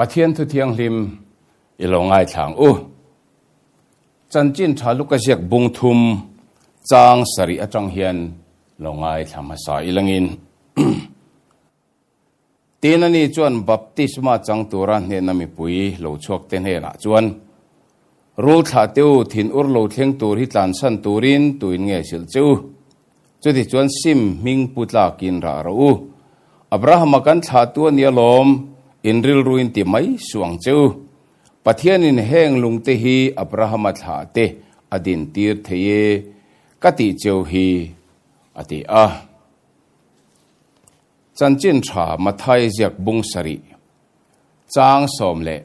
Pathian thu thianghlim i lo ngaithla ang u. Chanchin tha luka ziak bung thum chang sarih atang hian lo ngaithla hmasa ilangin. Tin ani chuan baptisma chang tura hnehna mipui lo chhuak te hnenah chuan, Rul thlah te u, thin ur lo thleng tur hi tlansan turin tuin nge hrilh che u? Chutichuan sim hming pu tlakin rah rawh u. Abrahama kan thlahtu a nia lawm, in rilruin ti mai suh ang che u. Pathianin heng lungte hi Abrahama thlah te a dintir thei e, ka tih cheu hi, a ti a. Chanchin tha Mathai ziak bung sarih chang 15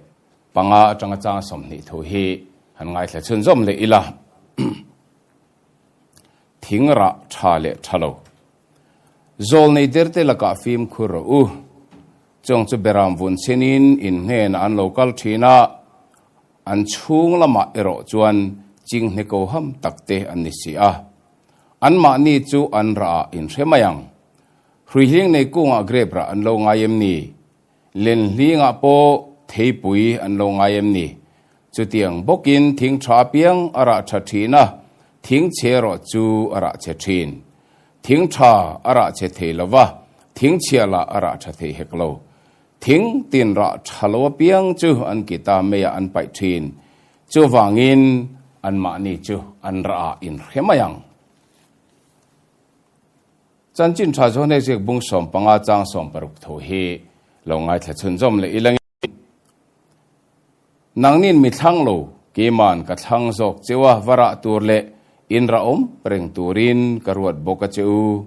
atanga chang 20 thu hi han ngaithla chhunzawm leh ila. Thing rah tha leh tha lo. Zawl nei derte lakah fimkhur rawh u. Chawng chu beram vun chinin in hnenah an lo kal thin a, an chhung lamah erawh chuan chinghne ko ham takte an ni si a. Anmahni chu an rah ah in hre mai ang. Hruihling nei kungah grape rah an lo ngai em ni? Lenhlingah pawh theipui an lo ngai em ni? Chutiang bawkin thing tha apiang a rah tha thin a, thing chhe erawh chu a rah chhe thin. Thing tha a rah chhe thei lo va, thing chhia lah a rah tha thei hek lo. Thing tin rah tha lo apiang chu an kita meiah an paih thin. Chuvangin anmahni chu an rah ah in hre mai ang. Chanchin tha zawn hei ziak bung 15 chang 60 tho hi lo ngaithla chhunzawm leh ila nge. Nangnin mi thlang lo, keiman ka thlang zawk cheu a, va rah tur leh in rah awm reng turin ka ruat bawk a che u.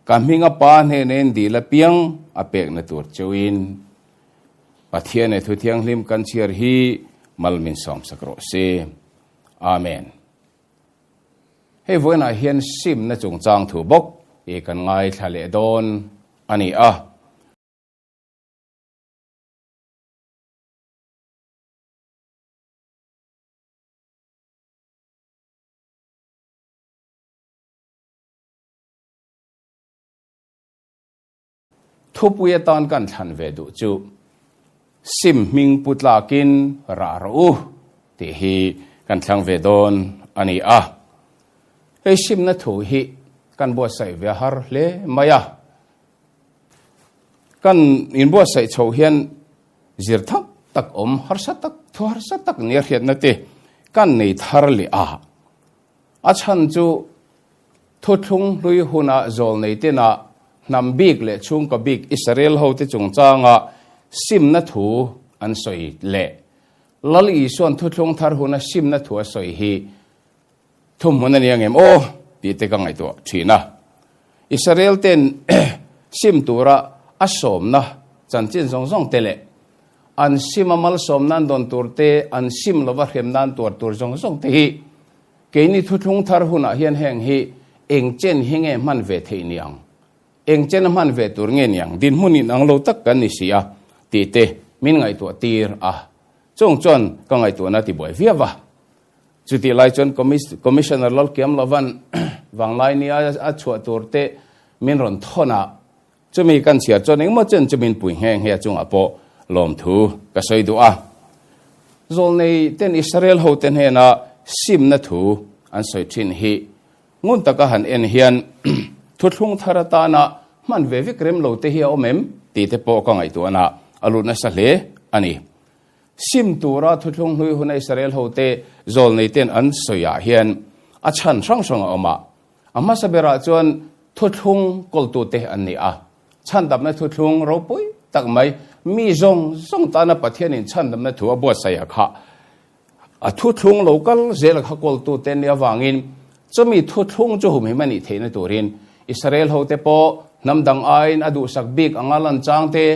Ka hminga pa hnena in dil apiang a pekna tur cheuin. Pathian e thu thianghlim kan chhiar hi mal min sawmsak rawh se. Amen. Hei vawiinah hian simna chungchang thu bawk i kan ngaithla leh dawn a ni a. Thupui atan kan thlan ve duh chu sim hming pu tlakin rah rawh u tih hi kan thlang ve dawn a ni a. Hei simna thu hi kan buatsaih ve har hle mai a. Kan inbuatsaih chho hian zir thak tak awm harsa tak thu harsa tak nia hriatna te kan nei thar leh a. A chhan chu Thuthlung hlui huna zawl nei tena hnam bik leh chhungkaw bik Israel hote chungchanga simna thu an sawi leh Lal Isua'n thuthlung thar huna simna thu a sawi hi thuhmun a ni ang em aw tih te ka ngaihtuah thin a. Israel ten sim tura a sawmna chanchin zawng zawng te leh an sim a malsawm nan dawn tur te, an sim lova hrem nan tuar tur zawng zawng te hi Keini thuthlung thar hunah hian heng hi eng chen hi nge hman ve theih ni ang? Eng chen a hman ve tur nge ni ang? Dinhmun in ang lo tak kan ni si a tih te min ngaihtuah tir a. Chung chuan ka ngaihtuahna ti buai viau a. Chutih lai chuan Commissioner Lalkiam Lovan vanglai nia a chhuah tur te min rawn thawn a. Chumi kan chhiar chuan engmaw chen chu min pui nghe nghe chungah pawh lawmthu ka sawi duh a. Zawlnei ten Israel hote hnena simna thu an sawi thin hi ngun taka han en hian thuthlung thar atana hman ve vek rem lo te hi a awm em tih te pawh ka ngaihtuahna a lut nasa hle a ni. Sim tura thuthlung hlui huna Israel hote zawlnei ten an sawiah hian a chhan hrang hrang a awm a. A hmasa berah chuan thuthlung kawltute an ni a, chhandamna thuthlung ropui tak mai, mi zawng zawng tana Pathianin chhandamna thu a buatsaih a kha. A thuthlung lo kal zel a kha kawltute an nih avangin chumi thuthlung chu humhim a nih theihna turin Israel hote pawh hnam dang aiin a duhsak bik anga lan chang te,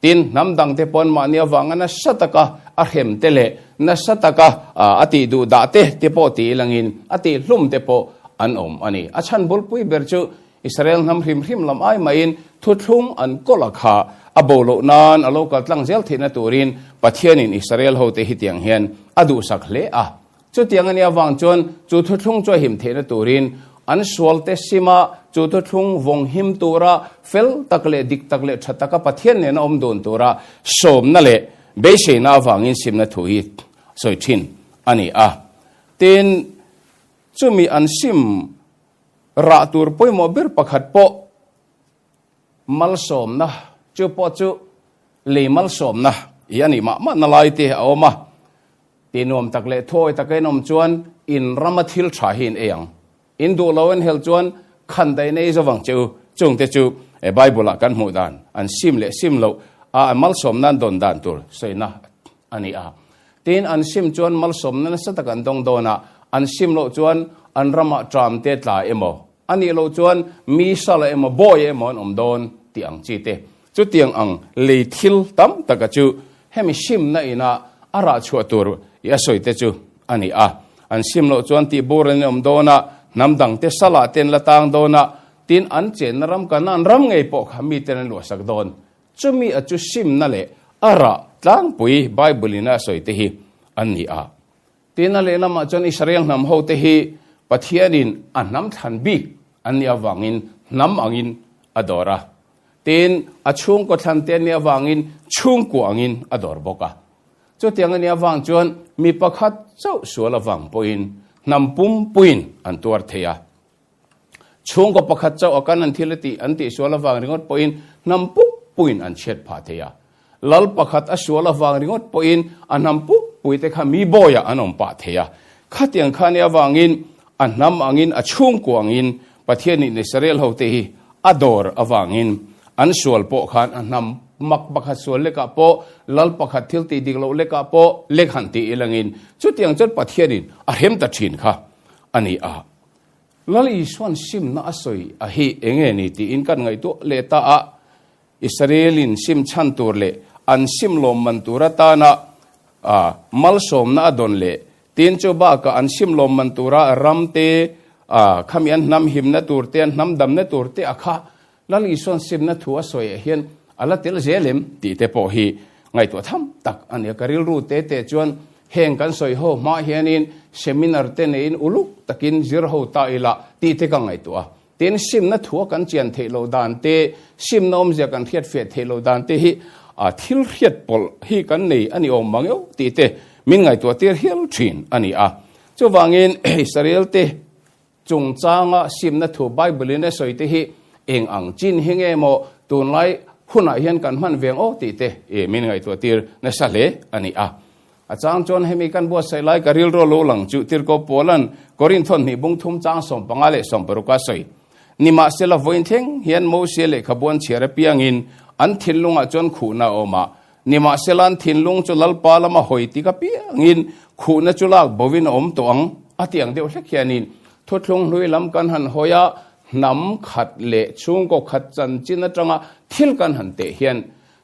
Tin, hnam dangte pawn mahni avanga nasa taka a hrem te leh nasa taka a tih duh dah te te pawh ti ilangin a tih hlum te pawh an awm a ni. A chhan bulpui ber chu Israel hnam hrim hrim lam ai maiin thuthlung an kawlh a kha a bo loh nan a lo kal tlang zel theihna turin Pathianin Israel hote hitiang hian a duhsak hle a. Chutiang a nih avang chuan chu thuthlung chu a him theihna turin an sualte sima chu thuthlung vawng him tura fel tak leh dik tak leh tha taka Pathian nena awm dun tura sawmna leh beiseina avangin simna thu hi sawi thin a ni a. Tin, chumi an sim rah tur pawimawh ber pakhat pawh malsawmna, chu pawh chu lei malsawmna i a nih mah mahna lai te a awm a. Ti nuam tak leh thuawi taka in awm chuan in rama thil tha hi in ei ang. In duh lo en hel chuan khan daih nei zo vang che u. Chungte chu Bible ah kan hmuh dan, an sim leh sim loh a an malsawmna an dawn dan tur sawina a ni a. Tin, an sim chuan malsawmna nasa tak an dawng dawn a, an sim loh chuan an ramah ṭam te tla emaw, a nih loh chuan mi sala emaw, bawi emaw an awm dawn tih ang chi te. Chutiang ang lei thil tam taka chu hemi simna ina a rah chhuah tur i a sawi te chu a ni a. An sim loh chuan tih bur an awm dawn a, hnam dang te salah te an la tang dawn a, tin an chenna ram kana an ram ngei pawh kha miten an luahsak dawn. Chumi a chu simna leh a rah tlangpui Bible ina a sawi te hi an ni a. Tin a lehlamah chuan Israel hnam hote hi Pathianin a hnam thlan bik an nih avangin hnam angin a dawr a. Tin, a chhungkaw thlan te an nih avangin chhungkua angin a dawr bawk a. Chutiang a nih avang chuan mi pakhat chauh sual avang pawhin hnam pumpuiin an tuar thei a. Chhungkaw pakhat chauh a kan an thil a tih an tih sual avang ringawt pawhin hnam pumpuiin an chhiat phah thei a. Lal pakhat a sual avang ringawt pawhin a hnam pumpui te kha mi bawiah an awm pah thei a. Khatiang kha nia avangin a hnam angin a chhungkua angin Pathianin Israel hote hi a dawr avangin an sual pawh khan a hnam mak pakhat sual lekah pawh lal pakhat thil tih dik loh lekah pawh lek han tih ilangin chutiang chuan Pathianin a hrem ta thin kha a ni a. Lal Isuan simna a sawi a hi eng nge ni tiin kan ngaihtuah leh ta a, Israelin sim chhan tur leh an sim lawmman tur atana malsawmna a dawn leh tin chu bakah an sim lawmman tura ram te khami an hnam himna tur te an hnam damna tur te a kha Lal Isuan simna thu a sawi ah hian a la tel zel em tih te pawh hi ngaihtuah tham tak a ni a. Ka rilru te te chuan heng kan sawi ho hma hianin seminar te neiin uluk takin zir ho ta ila tih te ka ngaihtuah a. Tin, simna thua kan chian theih loh dan te, simna awmzia kan hriat fiah theih loh dan te hi thil hriat pawlh hi kan nei a ni awm mang eo tih te min ngaihtuah tir hial thin a ni a. Chuvangin Israel te Chungchanga simna thu Bible-in a sawi te hi eng ang chin hi nge maw tunlai hunah hian kan hman veng aw tih te min ngaihtuah tir nasa hle a ni a. A chang chuan hemi kan buatsaih lai ka rilru lo lang chu Tirhkoh Paula'n Korinth hnih bung thum chang 15 leh 60 a sawi. Nimahsela vawiin thleng hian Mosia lehkhabu an chhiar apiangin an thinlungah chuan khuhna a awm a, Nimahsela an thinlung chu Lalpa lama hawi tik apiangin khuhna chu lak bovin a awm tawh ang a ti ang deuh hlek hianin thuthlung hlui lam kan han hawi a, hnam khat leh chhungkaw khat chanchin atanga thil kan han teh hian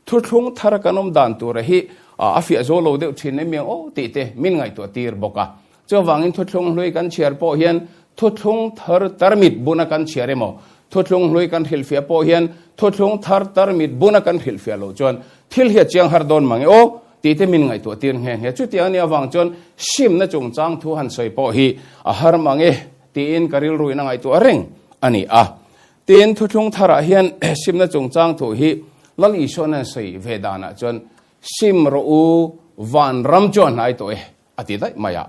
thuthlung thar kan awm dan tura hi a fiah zo lo deuh thin em ang aw tih te min ngaihtuah tir bawk a. Chuvangin thuthlung hlui kan chhiar pawh hian thuthlung thar tarmit buna kan chhiar emaw, thuthlung hlui kan hrilhfiah pawh hian thuthlung thar tarmit buna kan hrilhfiah loh chuan thil hi a chiang har dawn mang e aw tih te min ngaihtuah tir nghe nghe. Chutiang a nih avang chuan simna chungchang thu han sawi pawh hi a har mang e tiin ka rilruin a ngaihtuah reng a ni a. Tin, thuthlung tharah hian simna chungchang thu hi Lal Isua'n a sawi ve danah chuan sim rawh u, vanram chu a hnai tawh e. A ti daih mai a.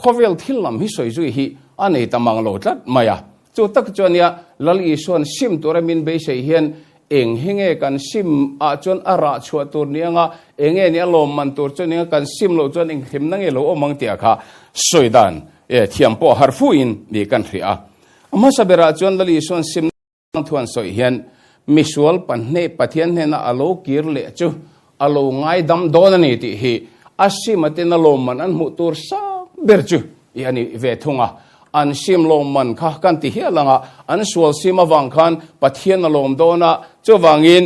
Khawvel thil lam hi sawi zui hi a nei ta mang lo tlat mai a. Chu tak chuan nia Lal Isua'n sim tura min beisei hian eng hi nge kan sim ah chuan a rah chhuah tur ni anga, eng nge ni a lawmman tur chu ni anga kan sim loh chuan eng hlimna nge lo awm ang tih kha sawi dan thiam pawh har fu in ni kan hria a. A hmasa berah chuan Lal Isua'n sim Thuan sawi hian misual pahnih Pathian hnena a lo kir leh chu a lo ngaidam dawn a ni tih hi a sim atin a lawmman an hmuh tur sang ber chu i a ni ve thung a. An sim lawmman kha kan ti hial ang a, an sual sim avang khan Pathian a lawm dawn a, chuvangin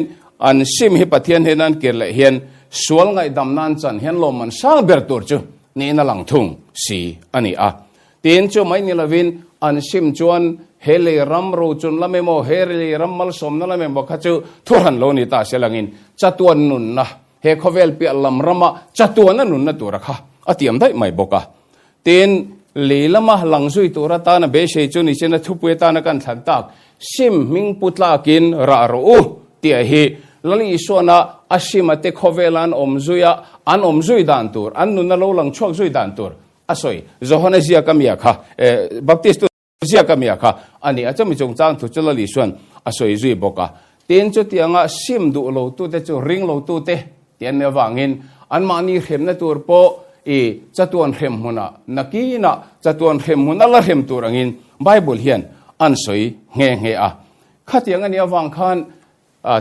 an sim hi Pathian hnena an kir leh hian sual ngaihdam nan chan hian lawmman sang ber tur chu niin a lang thung si a ni a. Tin, chu mai ni lovin an sim chuan he lei ram rochun lam emaw, he lei ram malsawmna lam emaw kha chu thuhran lo ni ta se langin chatuan nunna, he khawvel piah lam rama chatuana nunna tura kha a tiam daih mai bawk a. Tin, lei lama lang zui tur atana beisei chu ni chena thupui atana kan thlan tak, sim hming pu tlakin rah rawh u tih hi Lal Isuana. a sim a te khawvela an awm zui a, an awm zui dan tur, an nunna lo lang chhuak zui dan tur a sawi. Johana ziak a mia kha, Baptist tu ziak a mia kha a ni a, chumi chungchang thu chu Lali chuan a sawi zui bawk a. Tin, chutianga sim duh lo tute chu ring lo tute tih an nih avangin anmahni hremna tur pawh i chatuan hrem hmunah nakinah chatuan hrem hmun a la hrem tur angin Bible hian an sawi nghe nghe a. Khatiang a nih avang khan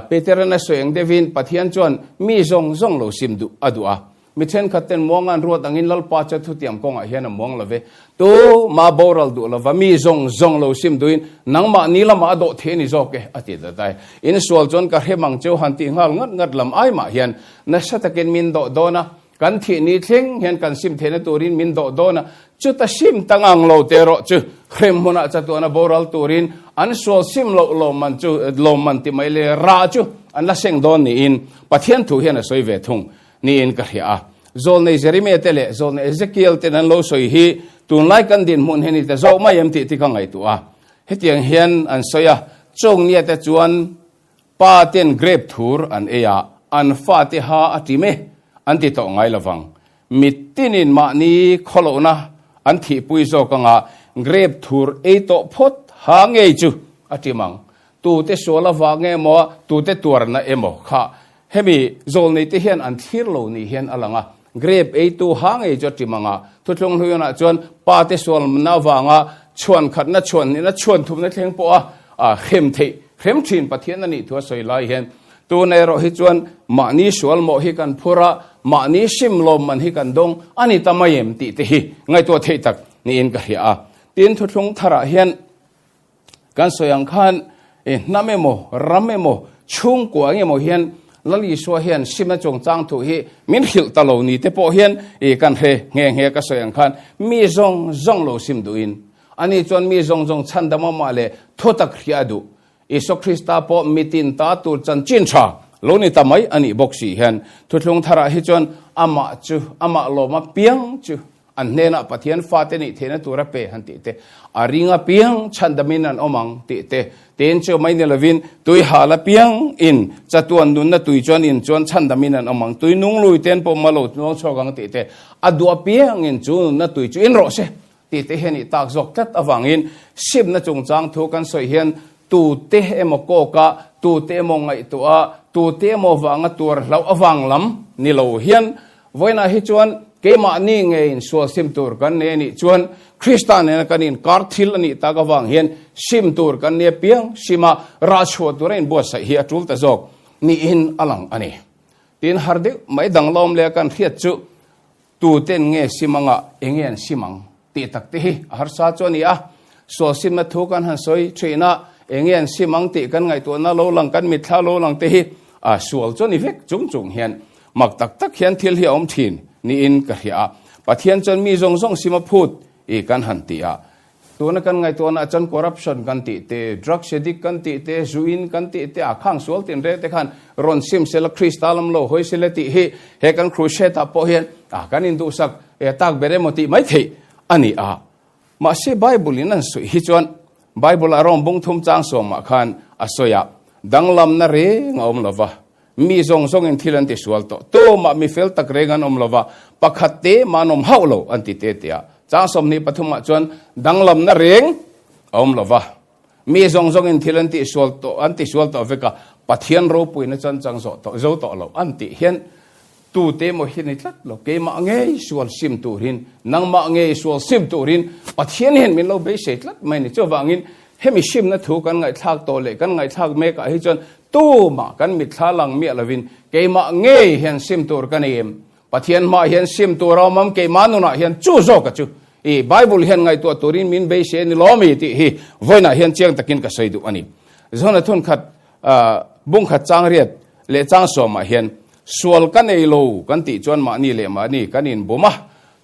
Peteran a sawi ang deuhin Pathian chuan mi zawng zawng lo sim duh a duh a. Mi thenkhat ten muang an ruat angin Lalpa chu thutiam kawngah hian a muang lo ve. Tu mah boral duh lova mi zawng zawng lo sim duhin nangmah ni lamah a dawh thei a ni zawk e a ti ta dai. Insual chuan ka hrem ang cheu han tih nghal ngat ngat lam ai mah hian nasa takin min dawh dawn a, Kan thih ni thleng hian kan sim theihna turin min dawh dawn a, chuta sim ta ngang lo te erawh chu hrem hmunah chatuana boral turin an sual sim loh lawmman chu lawmman ti mai le rah chu an la seng dawn niin Pathian thu hian a sawi ve thung niin ka hria a. Zawlnei Jeremia te leh zawlnei Ezekiel ten an lo sawi hi tunlai kan dinhmun hi ni ta zawk mai em tih te ka ngaihtuah a. Hetiang hian an sawi a, Chawngnia te chuan Pa ten grape thur an ei a, an fate ha a tim e, an ti tawh ngai lovang. Mitinin mahni khawlohna an thihpui zawk anga grape thur ei tawh phawt ha ngei chu a tim ang. Tute sual avang emaw, tute tuarna emaw kha hemi zawlneite hian an thlir lo ni hian a lang a. Grape eitu ha ngei chu a tim anga thuthlung hluiawnah chuan pate sualna avanga chhuan khatna chhuan hnihna chhuan thumna thleng pawha hrem theih hrem thin Pathian a nih thu a sawi lai hian tuna erawh hi chuan mahni sual mawh hi kan phur a, mahni sim lawm man hi kan dawng a ni ta mai em tih te hi ngaihtuah theih tak niin ka hria a. Tin, thuthlung tharah hian Kan sawi ang khan hnam emaw, ram emaw, chhungkua eng emaw hian Lal Isua hian simna chungchang thu hi min hrilh ta lo ni te pawh hian kan hre nghe nghe ka sawi ang khan mi zawng zawng lo sim duhin ani chuan mi zawng zawng chhandam amah leh thutak hria a duh. Isua Krista pawh mitin ta tur chanchin tha lo ni ta mai a nih bawk si hian thuthlung tharah hi chuan amah chu amah lawma piang chu An hnenah Pathian fate nih theihna tur a pe han tih te, a ring apiang chhandamin an awm ang tih te, tiin chu mai ni lovin tui hal apiang in chatuan nunna tui chuan in chuan chhandamin an awm ang, tui nung lui ten pawh malo nuang chhuak ang tih te, a duh apiang in chu nunna tui chu in rawh se tih te hian i tak zawk tlat avangin simna chungchang thu kan sawi hian tute emaw kawka, tute emaw ngaihtuah a, tute emaw vanga tuar hlauh avang lam ni lo hian Vawiinah hi chuan keimahni ngeiin sual sim tur kan nei a nih chuan Krista nena kan inkar thil a nih tak avang hian sim tur kan nia piang sima rah chhuah tura inbuatsaih hi a tul ta zawk niin a lang a ni. Tin, har deuh mai danglawm leh kan hriat chu tuten nge sim anga enge an sim ang tih tak te hi a harsa chu a ni a. Sual simna thu kan han sawi thin a, enge an sim ang tih kan ngaihtuahna lo lang, kan mitthla lo lang te hi a sual chu a ni vek chung chung hian Mak tak tak hian thil hi a awm thin niin ka hria a, Pathian chuan mi zawng zawng sim a phut i kan han ti a. Tuna kan ngaihtuahna ah chuan corruption kan tih te, drugs addict kan tih te, zu in kan tih te, a khang sual tin reng te khan rawn sim sela Krista lam lo hawi sela tih hi he kan crusade ah pawh hian a kan induhsak e tak ber emaw tih mai theih a ni a. Mahse Bible in an sawi hi chuan Bible ah Rom bung thum chang sawmah khan a sawi a, danglamna reng a awm lova, Mi zawng zawngin thil an ti sual tawh. Tumah mi fel tak reng an awm lo va, pakhat te mah an awm hauh lo an ti te te a. Chang 23 ah chuan danglamna reng a awm lo va, mi zawng zawngin thil an tih sual tawh an ti sual tawh vek a, Pathian ropuina chuan chang zawh tawh zo tawh lo an tih hian tute emaw hi ni tlat lo. Keimah ngei sual sim turin, nangmah ngei sual sim turin Pathian hian min lo beisei tlat mai a ni. Chuvangin hemi simna thu kan ngaihthlak tawh leh kan ngaihthlak mekah hi chuan Tumah kan mitthla lang miah lovin keimah ngei hian sim tur ka ni em? Pathian hmaah hian sim tur a awm am? Keimah nunah hian chu zawka chu i Bible hian ngaihtuah turin min beisei a ni lawmi tih hi vawiinah hian chiang takin ka sawi duh a ni. Zona thunkhat bungkhat changriat leh changsawmah hian sual ka nei lo kan tih chuan mahni leh mahni kan inbum a,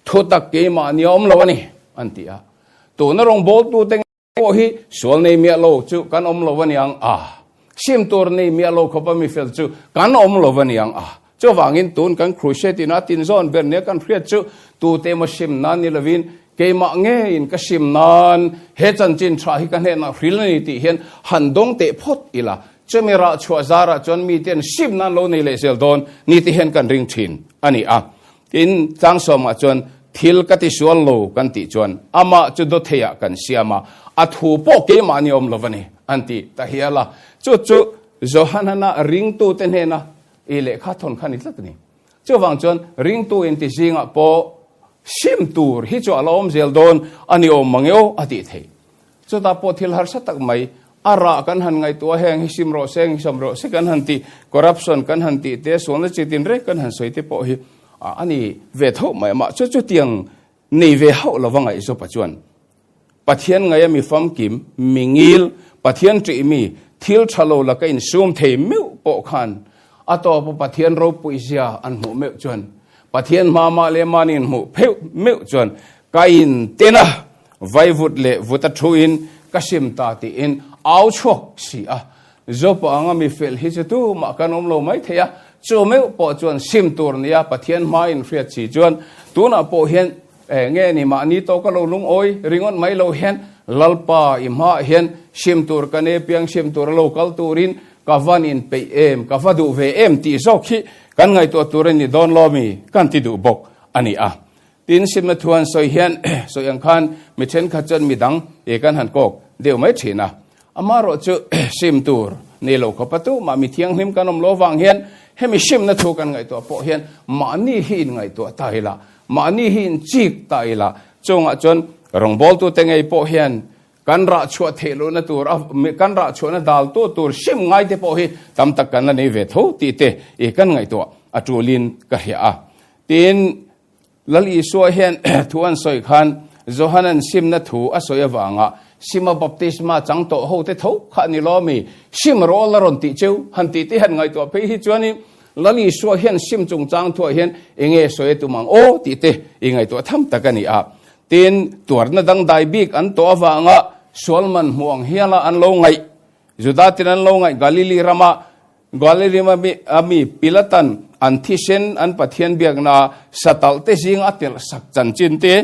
thutak keimahni a awm lo a ni an ti a. Tuna rawngbawltute Pawh hi sual nei miah lo chu kan awm lo a niang a, sim tur nei miah lo khawpa mi fel chu kan awm lo a niang a. Chuvangin tun kan crusade ina tinzawn ber nia kan hriat chu tute emaw sim nan ni lovin keimah ngeiin ka sim nan he chanchin tha hi ka hnenah hril a ni tih hian han dawng teh phawt ila. Chumi rah chhuah zarah chuan mite'n simna an lo nei leh zel dawn ni te hian kan ring thin a ni a. Tin, tlangsawmah chuan thil ka tisual lo kan tih chuan amah chu dawtheiah kan siam a, a thu pawh keimahni awm lo a ni an ti ta hial a. Chu chu Johana ringtute hnena i lehkha thawn kha a ni tlat a ni. Chuvang chuan ringtu inti zingah pawh sim tur hi chu a la awm zel dawn a ni awm mang e aw a tih theih. Chutah pawh thil harsa tak mai, a rah kan han ngaihtuah heng hi sim rawh se, heng hi sam rawh se kan han tih, corruption kan han tih te, sualna chi tin reng kan han sawi te pawh hi a ni ve tho mai. Amah chu chutiang nei ve hauh lova ngaihzawpa chuan Pathian ngaia mi famkim, mi ngil, Pathian ṭih mi, thil ṭha lo laka insum thei meuh pawh khan a tawpa Pathian ropuizia an hmuh meuh chuan Pathian hma mah leh mahni inhmuh pheuh meuh chuan ka inten a, Vaivut leh vuta thuin ka sim ta tiin au chhuak si a. Jopa anga mi fel hi chu tumah kan awm lo mai thei a, chu meuh pawh chuan sim tur nia Pathian hmain hriat si chuan tunah pawh hian nge ni mahni tawka lo lungawi ringawt mai lo hian Lalpa i hmaah hian sim tur ka ne piang sim tura lo kal turin ka van inpeih em, ka va duh ve em tih zawk hi kan ngaihtuah tur a ni dawn lawmi kan ti duh bawk a ni a. Tin, simna thu an sawi hian sawi ang khan mi thenkhat chuan mi dang e kan han kawk deuh mai thin a. Amaherawh chu sim tur nei lo khawp a tu mah mi thianghlim kan awm lo vang hian hemi simna thu kan ngaihtuah pawh hian mahni hi in ngaihtuah ta ila, mahni hi in chik ta ila, chungah chuan rawngbawltute ngei pawh hian kan rah chhuah theih lohna tur a, kan rah chhuahna daltu tur sim ngaite pawh hi tam tak kan la nei ve tho tih te i kan ngaihtuah a tulin ka hria a. Tin, Lal Isua hian thu an sawi khan Johanan simna thu a sawi avanga sima baptisma chang tawh ho te tho kha a ni lo ami? Sim rawl a rawn tih cheu han tih te hian ngaihtuah phei hi chuanin Lal Isua hian sim chungchang thuah hian enge sawi a tum ang aw tih te i ngaihtuah tham tak a ni a. Tin, tuarna dangdai bik an tawh avanga sual man hmuh ang hiala an lo ngaih Juda ten an lo ngaih Galili rama Galilee a mi Pilatan an thisen an Pathian biakna satalh te zing a telh sak chanchin te,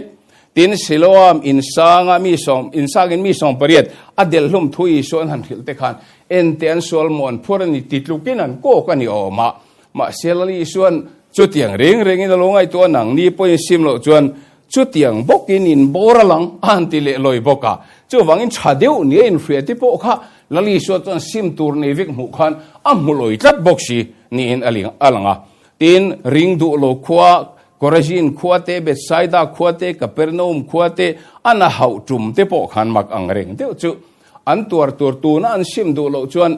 tin Siloam insanga mi sawm insangin mi 80 a delhlum thu Isua an han hrilh te khan ente an sual maw an phur a ni ti tlukin an kawk a ni awm a. Mahse Lal Isuan chutiang reng rengin a lo ngaihtuah nang ni pawhin sim loh chuan Chutiang bawkin in bawr a lang a han ti leh lawi bawk a. Chuvangin tha deuh nia inhria te pawh kha Lali Isua chuan sim tur nei vek hmuh khan a hmu lawi tlat bawk si niin a lang a. Tin, ring duh lo khua, Korazin khua te, Bethsaida khua te, Kapernaum khua te, a na hauh tum te pawh khan mak ang reng deuh chu an tuar tur tuna an sim duh loh chuan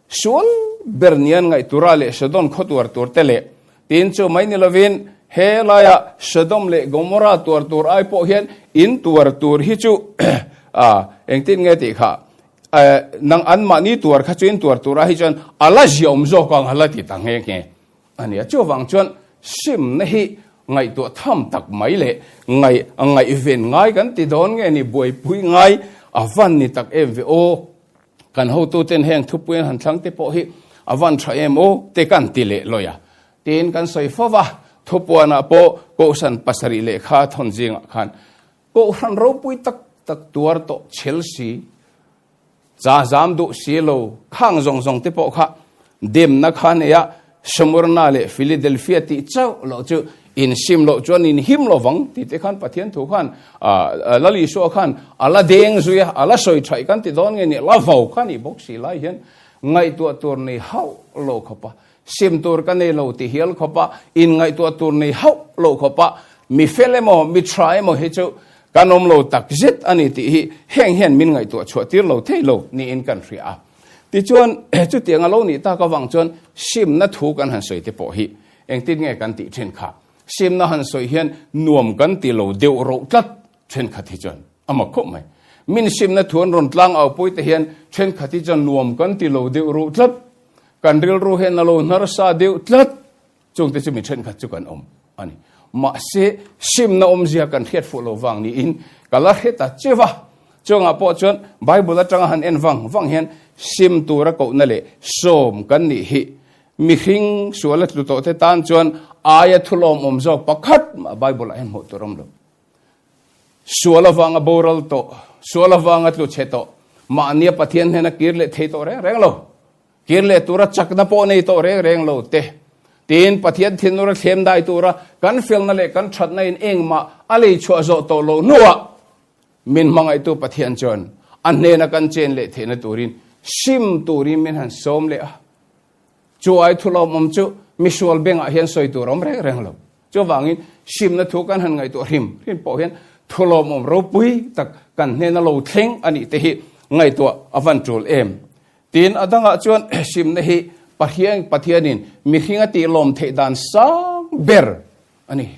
sual ber nia an ngaih tura leh Sodom khaw tuar tur te leh Tin, chu mai ni lovin he laia Sodom leh Gomorrah tuar tur ai pawh hian in tuar tur hi chu engtin nge tih kha nang anmahni tuar kha chu in tuar tur ai hi chuan a la ziaawm zawk ang a la ti ta nghe nghe a nia. Chuvang chuan simna hi ngaihtuah tham tak mai leh ngaih ngaihven ngai kan ti dawn nge ni buaipui ngai a van ni tak em ve aw. Kan hotuten heng thupui an han thlang te pawh hi a van tha em aw te kan ti leh lawi a. Tiin kan sawi fo va, thupuanah pawh Kohhran pasarih lehkha thawn zingah khan Kohhran ropui tak tak tuar tawh chhel si, cha zam duh si lo khang zawng zawng te pawh kha Demna kha nei a, Smyrna leh Philadelphia tih chauh loh chu insim loh chuan in him lo vang tih te khan Pathian thu khan Lal Isua khan a la deng zui a, a la sawi thaih kan ti dawn nge ni, la vo kha nih bawk si lai hian ngaihtuah tur nei hauh lo khawp a, sim tur ka nei lo ti hial khawp a, inngaihtuah tur nei hauh lo khawp a, mi fel emaw mi tha emaw hi chu kan awm lo tak zet a ni tih hi heng hian min ngaihtuah chhuah tir lo thei lo niin kan hria a. Tichuan, chutiang a lo nih tak avang chuan simna thu kan han sawi te pawh hi engtin nge kan tih thin kha? Simna han sawi hian nuam kan ti lo deuh roh tlat thenkhat hi chuan a mak khawp mai. Min simna thu an rawn tlang au pawih te hian thenkhat hi chuan nuam kan ti lo deuh roh tlat, kan rilru hian a lo hnarsa deuh tlat. Chungte chu mi thenkhat chu kan awm a ni. Mahse, simna awmzia kan hriat fuh lo vang niin ka la hre ta che va. Chungah pawh chuan Bible atanga han en vang vang hian sim tura kohna leh sawm kan nih hi mihring suala tlu tawhte tan chuan aia thulawmawm zawk pakhat mah Bible-ah hian hmuh tur awm lo. Sual avanga boral tawh, sual avanga tlu chhe tawh, mahnia Pathian hnena kir leh thei tawh reng reng lo. Kir leh tura chakna pawh nei tawh reng reng lo te. Tin, Pathian thinur a thlem dai tura kan felna leh kan thatna in engmah a lei chhuah zawh tawh loh hnuah min hmangaihtu Pathian chuan a hnena kan chen leh theihna turin sim turin min han sawm leh a. Chu ai thulawmawm chu misual bengah hian sawi tur a awm reng reng lo. Chuvangin simna thu kan han ngaihtuah hrim hrim pawh hian thulawmawm ropui tak kan hnena lo thleng a nih te hi ngaihtuah a van tul em. Tin, a dangah chuan simna hi Pathian Pathianin mihring a tihlawm theih dan sang ber a ni.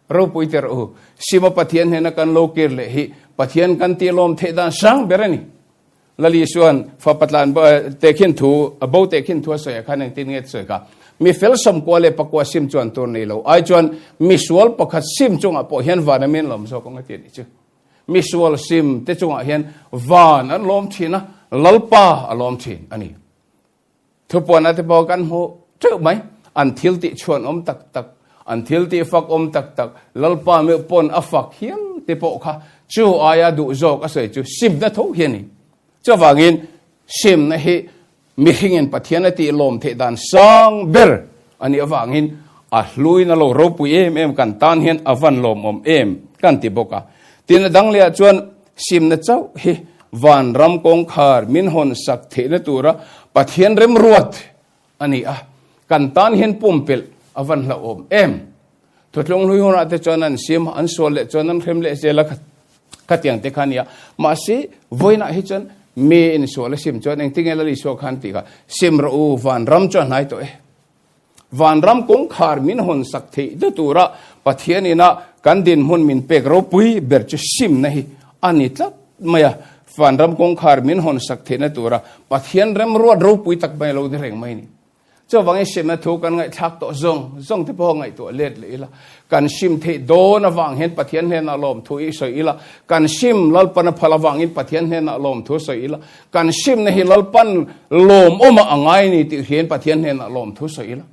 Ropui te rawh u, sima Pathian hnena kan lo kir leh hi Pathian kan tihlawm theih dan sang ber a ni. Lali chuan fapa tlan tehkhin thu, a bo tehkhin thu a sawi ah khan engtin nge a sawi kha? Mi fel sawmkua leh pakua sim chuan tur nei lo ai chuan mi sual pakhat sim chungah pawh hian van a min lawm zawk ang a ti a nih chu. Mi sual sim te chungah hian van an lawm thin a, Lalpa a lawm thin a ni. Thupuana te pawh kan hmu teuh mai. An thil tih chhuan awm tak tak, an thil tih fak awm tak tak, Lalpa meuh pawn a fak hial te pawh kha chu aia duh zawk a sawi chu simna tho hi a ni. Chuvangin simna hi mihringin Pathian a tih lawm theih dan sang ber a nih avangin a hluin a lo ropui em em kan tan hian a van lawmawm em kan ti bawk a. Tin a dang lehah chuan Simna chauh hi vanram kawngkhar min hawn sak theihna tura Pathian remruat a ni a, kan tan hian pumpelh a van hlauhawm em. Thuthlung hlui hunah te chuan an sim a, an sual leh chuan an hrem leh zel a, khatiang te kha a ni a. Mahse, vawiinah hi chuan mi insual a sim chuan engtinge Lal Isua khan tih kha, Sim rawh u, vanram chu a hnai tawh e. Vanram kawngkhar min hawn sak theih na tura Pathian ina kan dinhmun min pek ropui ber chu simna hi a ni tlat mai a. Vanram kawngkhar min hawn sak theih na tura Pathian remruat ropui tak mai lo ni reng mai a ni. Chuvangin simna thu kan ngaihthlak tawh zawng zawng te pawh ngaihtuah let leh ila, kan sim theih dawn avang hian Pathian hnenah lawmthu i sawi ila, kan sim Lalpan a phal avangin Pathian hnenah lawmthu sawi ila, Kan simna hi Lalpan lawmawma a ngai ni tih hian Pathian hnenah lawmthu sawi ila.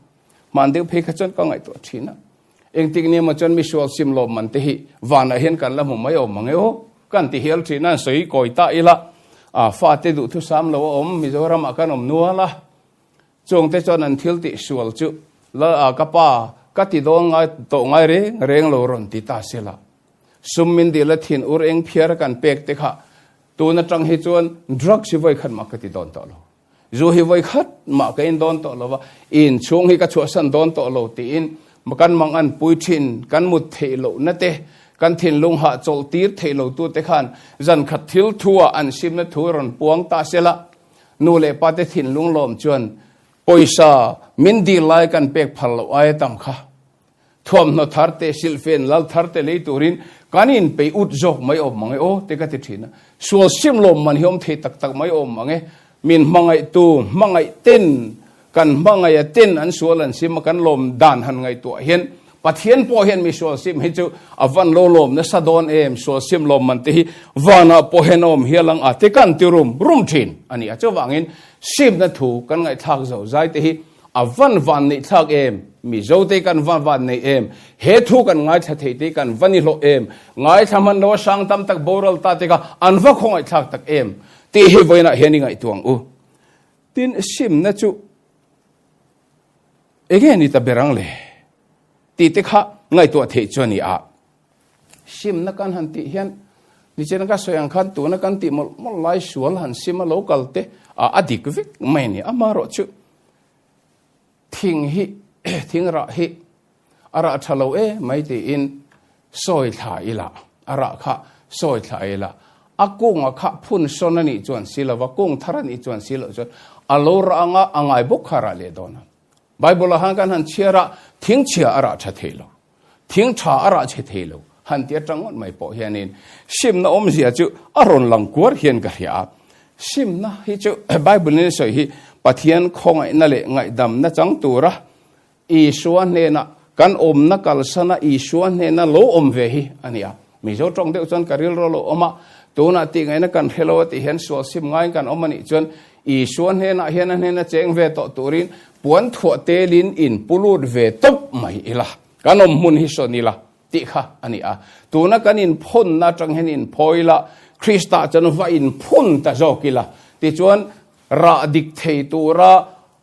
Hman deuh phei kha chuan ka ngaihtuah thin a. Engtik ni emaw chuan misual sim lawm man te hi vanah hian kan la hmu mai awm ang e aw. Kan ti hial thin a, an sawi kawi ta ila. A fate duhthusam lo a awm, Mizoramah kan awm nual a. Chungte chuan an thil tih sual chu Lal a ka pa ka ti dawn ngai tawh ngai reng reng lo rawn ti ta sela. Sum min dil a thin ur eng phiar a kan pek te kha tun atang hi chuan drugs hi vawi khat mah ka ti dawn tawh lo. Zu hi vawi khat mah ka in dawn tawh lo va, in chhung hi ka chhuahsan dawn tawh lo tiin kan mang an pui thin, kan mut theih lohna te, kan thinlung hahchawlh tir theih lo tute khan zan khat thil thu ah an simna thu rawn puang ta sela. Nu leh pa te thinlung lawm chuan pawisa min dil lai kan pek phal loh aia tam kha thuamhnaw thar te silhfen lal thar te lei turin kan in pei ut zawk mai awm mang e aw te ka ti thin a. Sual sim lawm man hi awm thei tak tak mai awm mang e. Min hmangaihtu hmangaih ten kan hmangaih a ten an sual an sim a kan lawm dan han ngaihtuah hian Pathian pawh hian mi sual sim hi chu a van lo lawm nasa dawn em, sual sim lawm man te hi vanah pawh hian a awm hial ang a ti kan ti rum rum thin a ni a. Chuvangin simna thu kan ngaihthlak zo zai te hi a van van neih thlak em, Mizo te kan van van nei em, he thu kan ngaithla thei te kan va ni hlawh em, ngaithla hman lo a hrang tam tak boral ta te kha an va khawngaihthlak tak em tih hi vawiinah hian i ngaihtuah ang u. Tin, simna chu Enge ni ta ber ang le? Tih te kha ngaihtuah theih chu a ni a. Simna kan han tih hian nichen ka sawi ang khan tuna kan tih mawlh mawlh lai sual han sim a lo kal te a dik vek mai a ni. Amaherawh chu thing hi thing rah hi a rah tha lo e mai tiin sawi thla ila, a rah kha sawi thla ila, a kunga kha phun sawn a nih chuan si lova, kung thar a nih chuan si loh chuan a lo rah anga a ngai bawk kha a rah leh dawn a. Bible-ah khan kan han chhiar a, thing chhia a rah tha thei lo, thing tha a rah chhe thei lo han ti atang ngawt mai pawh hianin simna awmzia chu a rawn lang kuar hian ka hria a. Simna hi chu Bible-in a sawi hi Pathian khawngaihna leh ngaihdamna chang tura Isua hnena kan awmna kalsana Isua hnena lo awm ve hi a ni a. Mizo tawng deuh chuan ka rilru lo awm a, tunah tih ngaihna kan hre lo a tih hian sual sim ngaiin kan awm a nih chuan Isua hnenah hian a hnena cheng ve tawh turin puan thuah telin in pu lut ve tawp mai ila, kan awm hmun hi sawn ila tih kha a ni a. Tuna kan inphawnna atang hian inphawi ila, Krista chuan va inphun ta zawk ila, tichuan rah dik thei tura.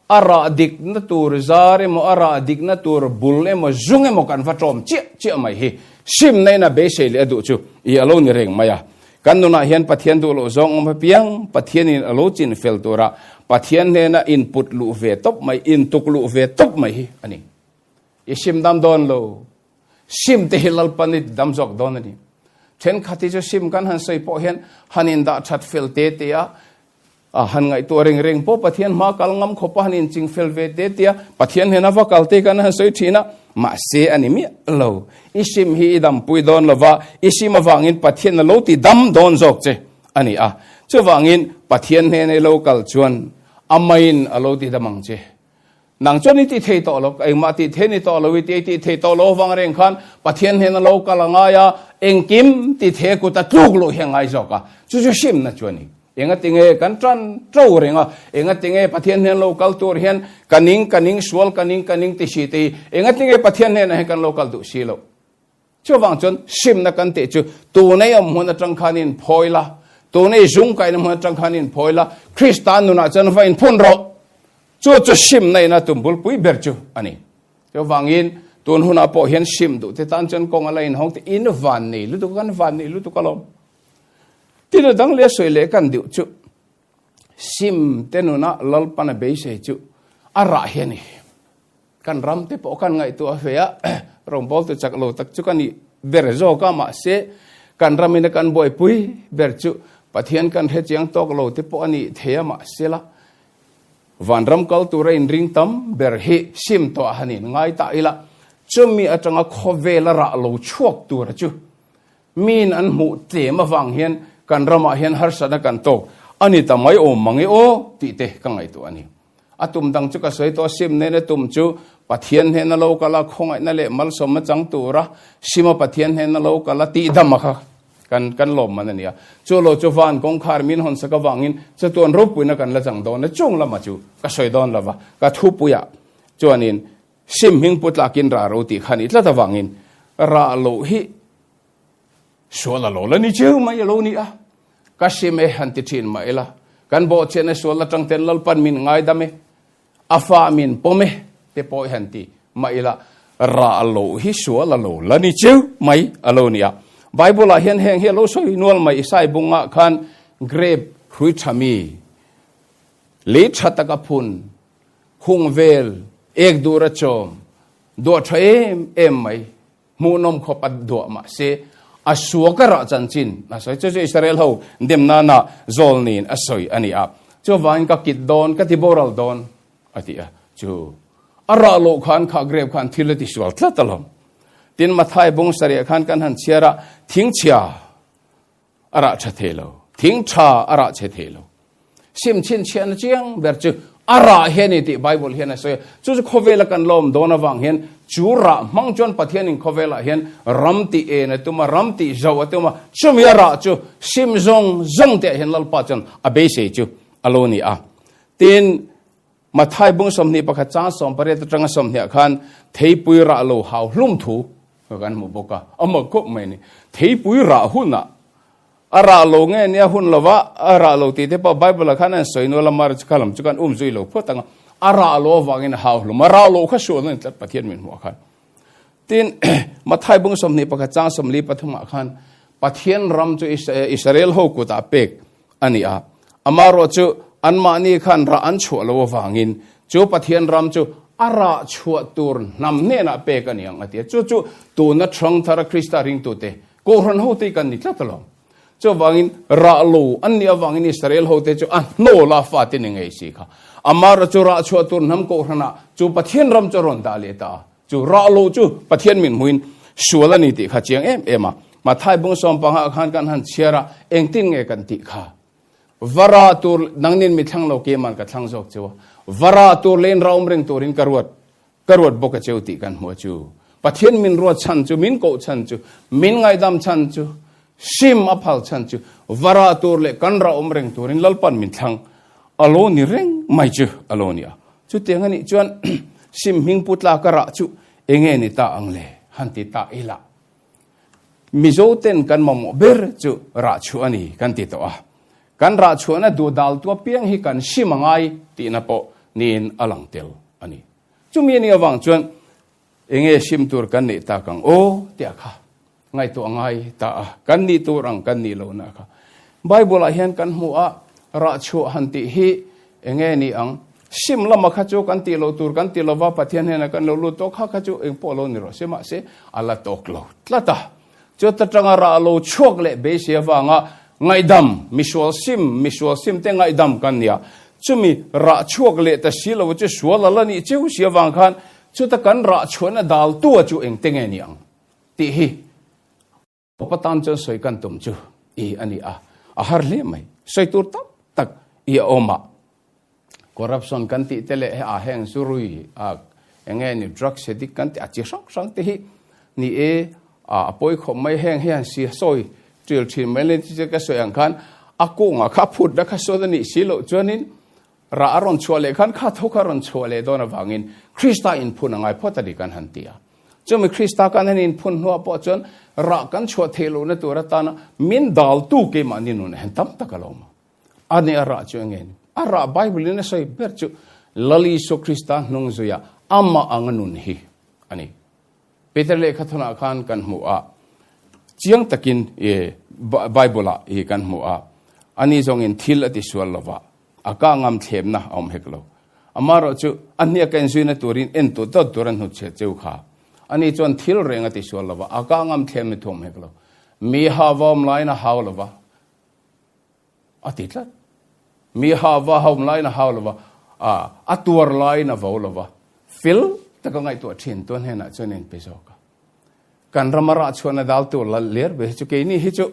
A rah dikna tur zar emaw, a rah dikna tur bul emaw, zung emaw kan va ṭawm chiah chiah mai hi simna in a beisei leh a duh chu i a lo ni reng mai a. Kan nunah hian Pathian duh loh zawng awm apiang Pathianin a lo chin fel tura Pathian hnena input luh ve tawp mai, intuk luh ve tawp mai hi a ni. I sim dam dawn lo. Sim te hi Lalpan i dam zawk dawn a ni. Thenkhat hi chu sim kan han sawi pawh hian han indah that fel te te a, A han ngaihtuah reng reng pawh Pathian hma kal ngam khawp a han inching fel ve te tia Pathian hnena va kal te kan han sawi thin a, mahse a ni miah lo. I sim hi i dampui dawn lo va, i sim avangin Pathian a lo ti dam dawn zawk che a ni a. Chuvangin Pathian hnena i lo kal chuan amaiin a lo ti dam ang che. Nang chuan i ti thei tawh lo, engmah tih thei ni tawh lo i ti, i tih thei tawh lo avang reng khan Pathian hnena lo kal a ngai a, engkim ti thei a kut a tluk loh hi a ngai zawk a, chu chu hrimna chu a ni. Engatinge kan tan to reng a, engatinge Pathian hnena lo kal tur hian ka ning, ka ning, sual ka ning, ka ning ti si te hi, engatinge Pathian hnenah hian kan lo kal duh si loh. Chuvang chuan simna kan tih chu tunei awm hmun atang khan in phawi la, tunei zung kaina hmun atang khan in phawi la, Krista nunah chuan va inphun rawh. Chu chu simna in a tum bulpui ber chu a ni. Chuvangin tun hunah pawh hian sim duh te tan chuan kawng a la inhawng te in van nei lutuk kan van nei lutuk alawm. Tin a dang leh sawi leh kan deuh chu sim te nuna Lalpan a beisei chu a rah hi a ni. Kan ram te pawh kan ngaihtuah ve a, rawngbawltu chak lo tak chu ka nih ber zawk a, mahse kan ramina kan buaipui ber chu Pathian kan hre chiang tawk lo te pawh a nih thei a, mahse la vanram kal tura inring tam ber hi sim tawh a han in ngai ta ila, chumi atanga khawvela rah lo chhuak tura chu miin an hmuh tlem avang hian kan ramah hian harsatna kan tawk a ni ta mai awm mang e aw tih te ka ngaihtuah a ni. A tum dang chu ka sawi tawh a, sim nena tum chu Pathian hnena lo kal a, khawngaihna leh malsawmna chang tura sima Pathian hnena lo kal a tihdam a kha kan kan lawm man a ni a. Chu lo chu van kawngkhar min hawn sak avangin chatuan ropuina kan la chang dawn a, chung lama chu ka sawi dawn lova, ka thupuiah chuanin sim hming pu tlakin rah ro tih kha a nih tlat avangin rah loh hi Sual a lo la ni cheu mai a lo ni a, ka sim e han ti thin mah ila, kan bawhchhiatna sual atang ten Lalpan min ngaidam e, a fa min pawm e te pawh i han ti mah ila, rah loh hi sual a lo la ni cheu mai a lo ni a. Bible ah hian heng hi a lo sawi nual mai, Isai bungah khan grape hrui tha mi, lei tha taka phun, hung vel, ek dur a chawm, duah tha em em mai, Hmuhnawm khawp a duah mah se, a suak a rah chanchin a sawi. Chu chu Israel ho dem nana zawlnin a sawi a ni a. Chuvangin ka kit dawn, ka ti boral dawn a ti a. Chu a rah loh khan kha grape khan thil a ti sual tlat alawm. Tin Mathai bung sarih khan kan han chhiar a, thingchhia a rah tha thei lo, thing tha a rah chhe thei lo. Sim chhinchhiahna chiang ber chu a rah hi a ni tih Bible hian a sawi a. Chu chu khawvela kan lawm dawn avang hian chu rah hmang chuan Pathianin khawvelah hian ram tih en a tum a, ram tih zauh a tum a, chumi a rah chu sim zawng zawng teh hian Lalpa chuan a beisei chu a lo ni a. Tin, Mathai bung 21 chang 18 atanga 20 khan theipui rah lo hau hlum thu kan hmu bawk a, a mak khawp mai a ni. Theipui rah hunah a rah lo nge nia hun lova a rah lo tih te pawh Bible ah khan an sawi nual a, mar chu kha lam chu kan um zui lo phawt ang a, a rah lo avangin a hau hlum a, rah lo kha sual a ni tlat Pathian min hmuh ah khan. Tin, Mathai bung 21 chang 43 ah khan Pathian ram chu Israel ho kutah pek a ni a. Amaherawh chu anmahni khan rah an chhuah lo avangin chu Pathian ram chu a rah chhuah tur hnam hnenah pek a ni ang a ti a. Chu chu tuna Ṭhang Thara Krista ringtute Kohhran hote hi kan ni tlat alawm. Chuvangin rah lo an nih avangin Israel hote chu a hnawl a fate ni ngei si kha. Amaherawh chu rah chhuah tur hnam Kohhranah chu Pathian ram chu a rawn dah leh ta a. Chu rah lo chu Pathian min hmuin sual a ni tih kha chiang em em a. Mathai bung sawmpangah khan kan han chhiar a, engtin nge kan tih kha? Va rah tur, nangnin mi thlang lo keimah ka thlang zawk cheu a, va rah tur leh in raum reng turin ka ruat, ka ruat bawk a cheu tih kan hmu a chu. Pathian min ruat chhan chu, min koh chhan chu, min ngaihdam chhan chu, sim a phal chhan chu, va rah tur leh kan raum reng turin Lalpan min thlang a lo ni reng mai chu a lo ni a. Chutiang a nih chuan sim hming pu tlaka rah chu enge ni ta ang le? Han ti ta ila. Mizo ten kan mamawh ber chu rah chhuah a ni kan ti tawh a. Kan rah chhuahna duh dal tu apiang hi kan sim a ngai tihna pawh Niin a lang tel a ni. Chumi anih avang chuan enge sim tur kan neih tak ang aw tih kha ngaihtuah ngai ta a, kan nih tur ang kan nih lohna kha. Bible ah hian kan hmu a, rah chhuah han tih hi enge ni ang? Sim lama kha chu kan tih loh tur kan ti lova, Pathian hnenah kan lo lut tawh kha kha chu engpawh lo ni rawh se, mahse a la tawk lo tlat a. Chuta tanga rah lo chhuak leh beisei avanga ngaihdam, misual sim, misual sim te ngaihdam kan nia. Chumi rah chhuak leh ta si lo chu sual a la nih cheu si avang khan chuta kan rah chhuahna daltua chu engte nge ni ang tih hi Papa tan chuan sawi kan tum chu i a ni a, a har hle mai. Sawi tur tam tak i a awm a. Corruption kan tih te leh a heng zu rui a enge ni drugs addict kan tih a chi hrang hrang te hi ni e a pawi khawp mai heng hian si sawi ṭil ṭhin mai le chi ka sawi ang khan a kungah kha phut na kha sawn a nih si loh chuanin rah a rawn chhuah leh khan kha tho kha rawn chhuah leh dawn avangin Krista inphun a ngai phawt a ni kan han ti a. Chumi Krista kan han inphun hnuah pawh chuan rah kan chhuah theih lohna tur atana min daltu keimahni nun hian tam tak a lo awm a. A ni a rah chu enge ni? A rah Bible in a sawi ber chu Lal Isua Krista hnung zuia amah anga nun hi a ni. Peter lehkha thawnah khan kan hmu a, chiang takin e Bible ah hi kan hmu a, ani zawngin thil a ti sual lova, a ka ngam thlemna a awm hek lo. Amaherawh chu a hniak a inzuina turin en tut dawt tur a hnutchhiat cheu kha. Ani chuan thil reng a ti sual lova, a ka ngam thlemna thu awm hek lo. Mi ha va awm laiin a hau lova. A ti tlat. Mi ha va hawm laiin a hau lo va, a tuar laiin a vo lo va. Fel taka ngaihtuah thin tuan hnenah chuan a inpe zawk a. Kan rama rah chhuahna dal tur la ler ve hi chu keini hi chu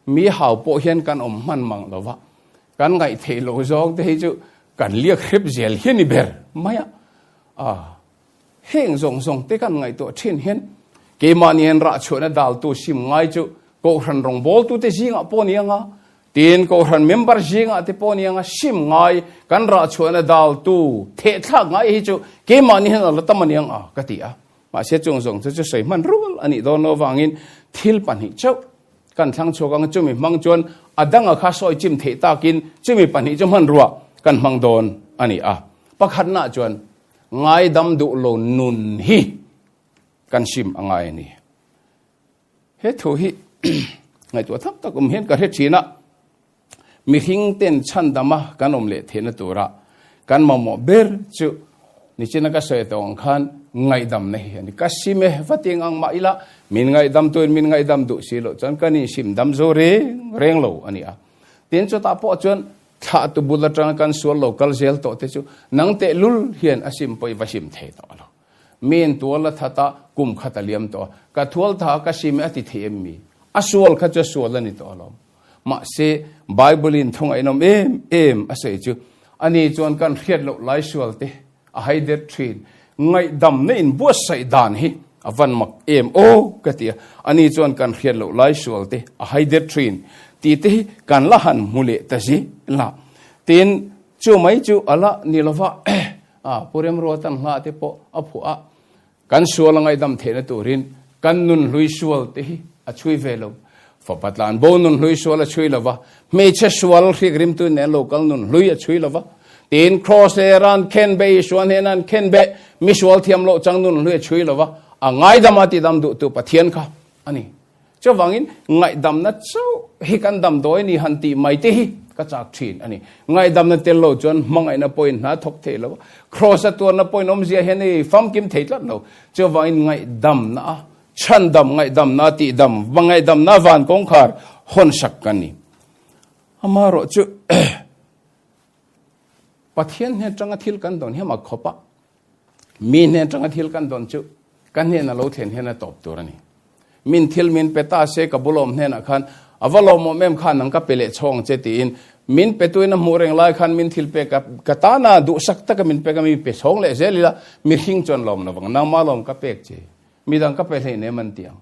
mi hau pawh hian kan awm hman mang lo va. Kan ngaihtheih loh zawng te hi chu kan liak hrep zel hi a ni ber mai a. Heng zawng zawng te kan ngaihtuah thin hian keimahni hian rah chhuahna daltu sim ngai chu Kohhran rawngbawltute zingah pawh ni anga, tin Kohhran member zingah te pawh ni anga sim ngai kan rah chhuahna daltu thehthlak ngai hi chu keimahni hian a la tam a ni ang a ka ti a. Mahse chung zawng chu chu sawi hman rual a nih dawn lo avangin thil pahnih chauh kan thlang chhuak anga chumi hmang chuan a danga kha sawi chim theih takin chumi pahnih chu hmanrua kan hmang dawn a ni a. Pakhatnaah chuan Ngaidam duh lo nun hi kan sim a ngai a ni. He thu hi ngaihtuah thap tak awm hian ka hre thin a, mihring ten chhandama kan awm leh theihna tura kan mamawh ber chu nichina ka sawi tawh ang khan ngaihdamna hi a ni. Ka sim e va ti ang mah ila min ngaihdam tuin min ngaihdam duh si loh chuan kan insim dam zo reng reng lo a ni a. Tin chutah pawh chuan Thlahtu bul atanga kan sual lo kal zel tawh te chu nang teh lul hian a sim pawh i va sim thei tawh lo. Miin tual a that a, kum khat a liam tawh a, ka thual tha a ka sim e a ti thei em mi? A sual kha chu a sual a ni tawh alawm. Mahse, Bible in thungainawm em em a sawi chu ani chuan kan hriat loh lai sual te a hai der thin. Ngaihdamna in buatsaih dan hi a van mak em aw ka ti a, ani chuan kan hriat loh lai sual te a hai der thin tih te hi kan la han hmu leh ta zel a. Tin, chu mai chu a la ni lova, a Pu Remruatan hla te pawh a phuah a, kan sual a ngaihdam theihna turin kan nun hlui sual te hi a chhui ve lo. Fapa tlanbo nun hlui sual a chhui lo va, hmeichhe sual hrik rimtu nen lo kal nun hlui a chhui lo va, tin Kraws leh ran khen be Isua hnena an khen be mi sual thiam loh chang nun hlui a chhui lo va, a ngaidam a tidam duhtu Pathian kha a ni. Chuvangin ngaihdamna chauh hi kan damdawi ni han tih mai te hi ka chak thin a ni. Ngaihdamna tel lo chuan hmangaihna pawhin hna thawk thei lo a, Kraws a tuarna pawhin awmzia hian ei famkim thei tlat lo. Chuvangin ngaihdamna a Chhandam ngaihdamna tihdam va ngaihdamna van kawngkhar hawn sak kan ni. Amaherawh chu Pathian hnen atanga thil kan dawn hiam a khawp a, mi hnen atanga thil kan dawn chu kan hnena lo thlen hian a tawp tur a ni. Min thil min pe ta se ka bulawm hnenah khan a va lawmawm em khan nang ka pe leh chhawng che tiin min pe tuin a hmuh reng lai khan min thil pek a, ka tana duhsak taka min pek a mi pe chhawng leh zel ila mihring chuan lawm lovang nangmah lawm ka pek che. Midang ka pe hleinem an ti ang.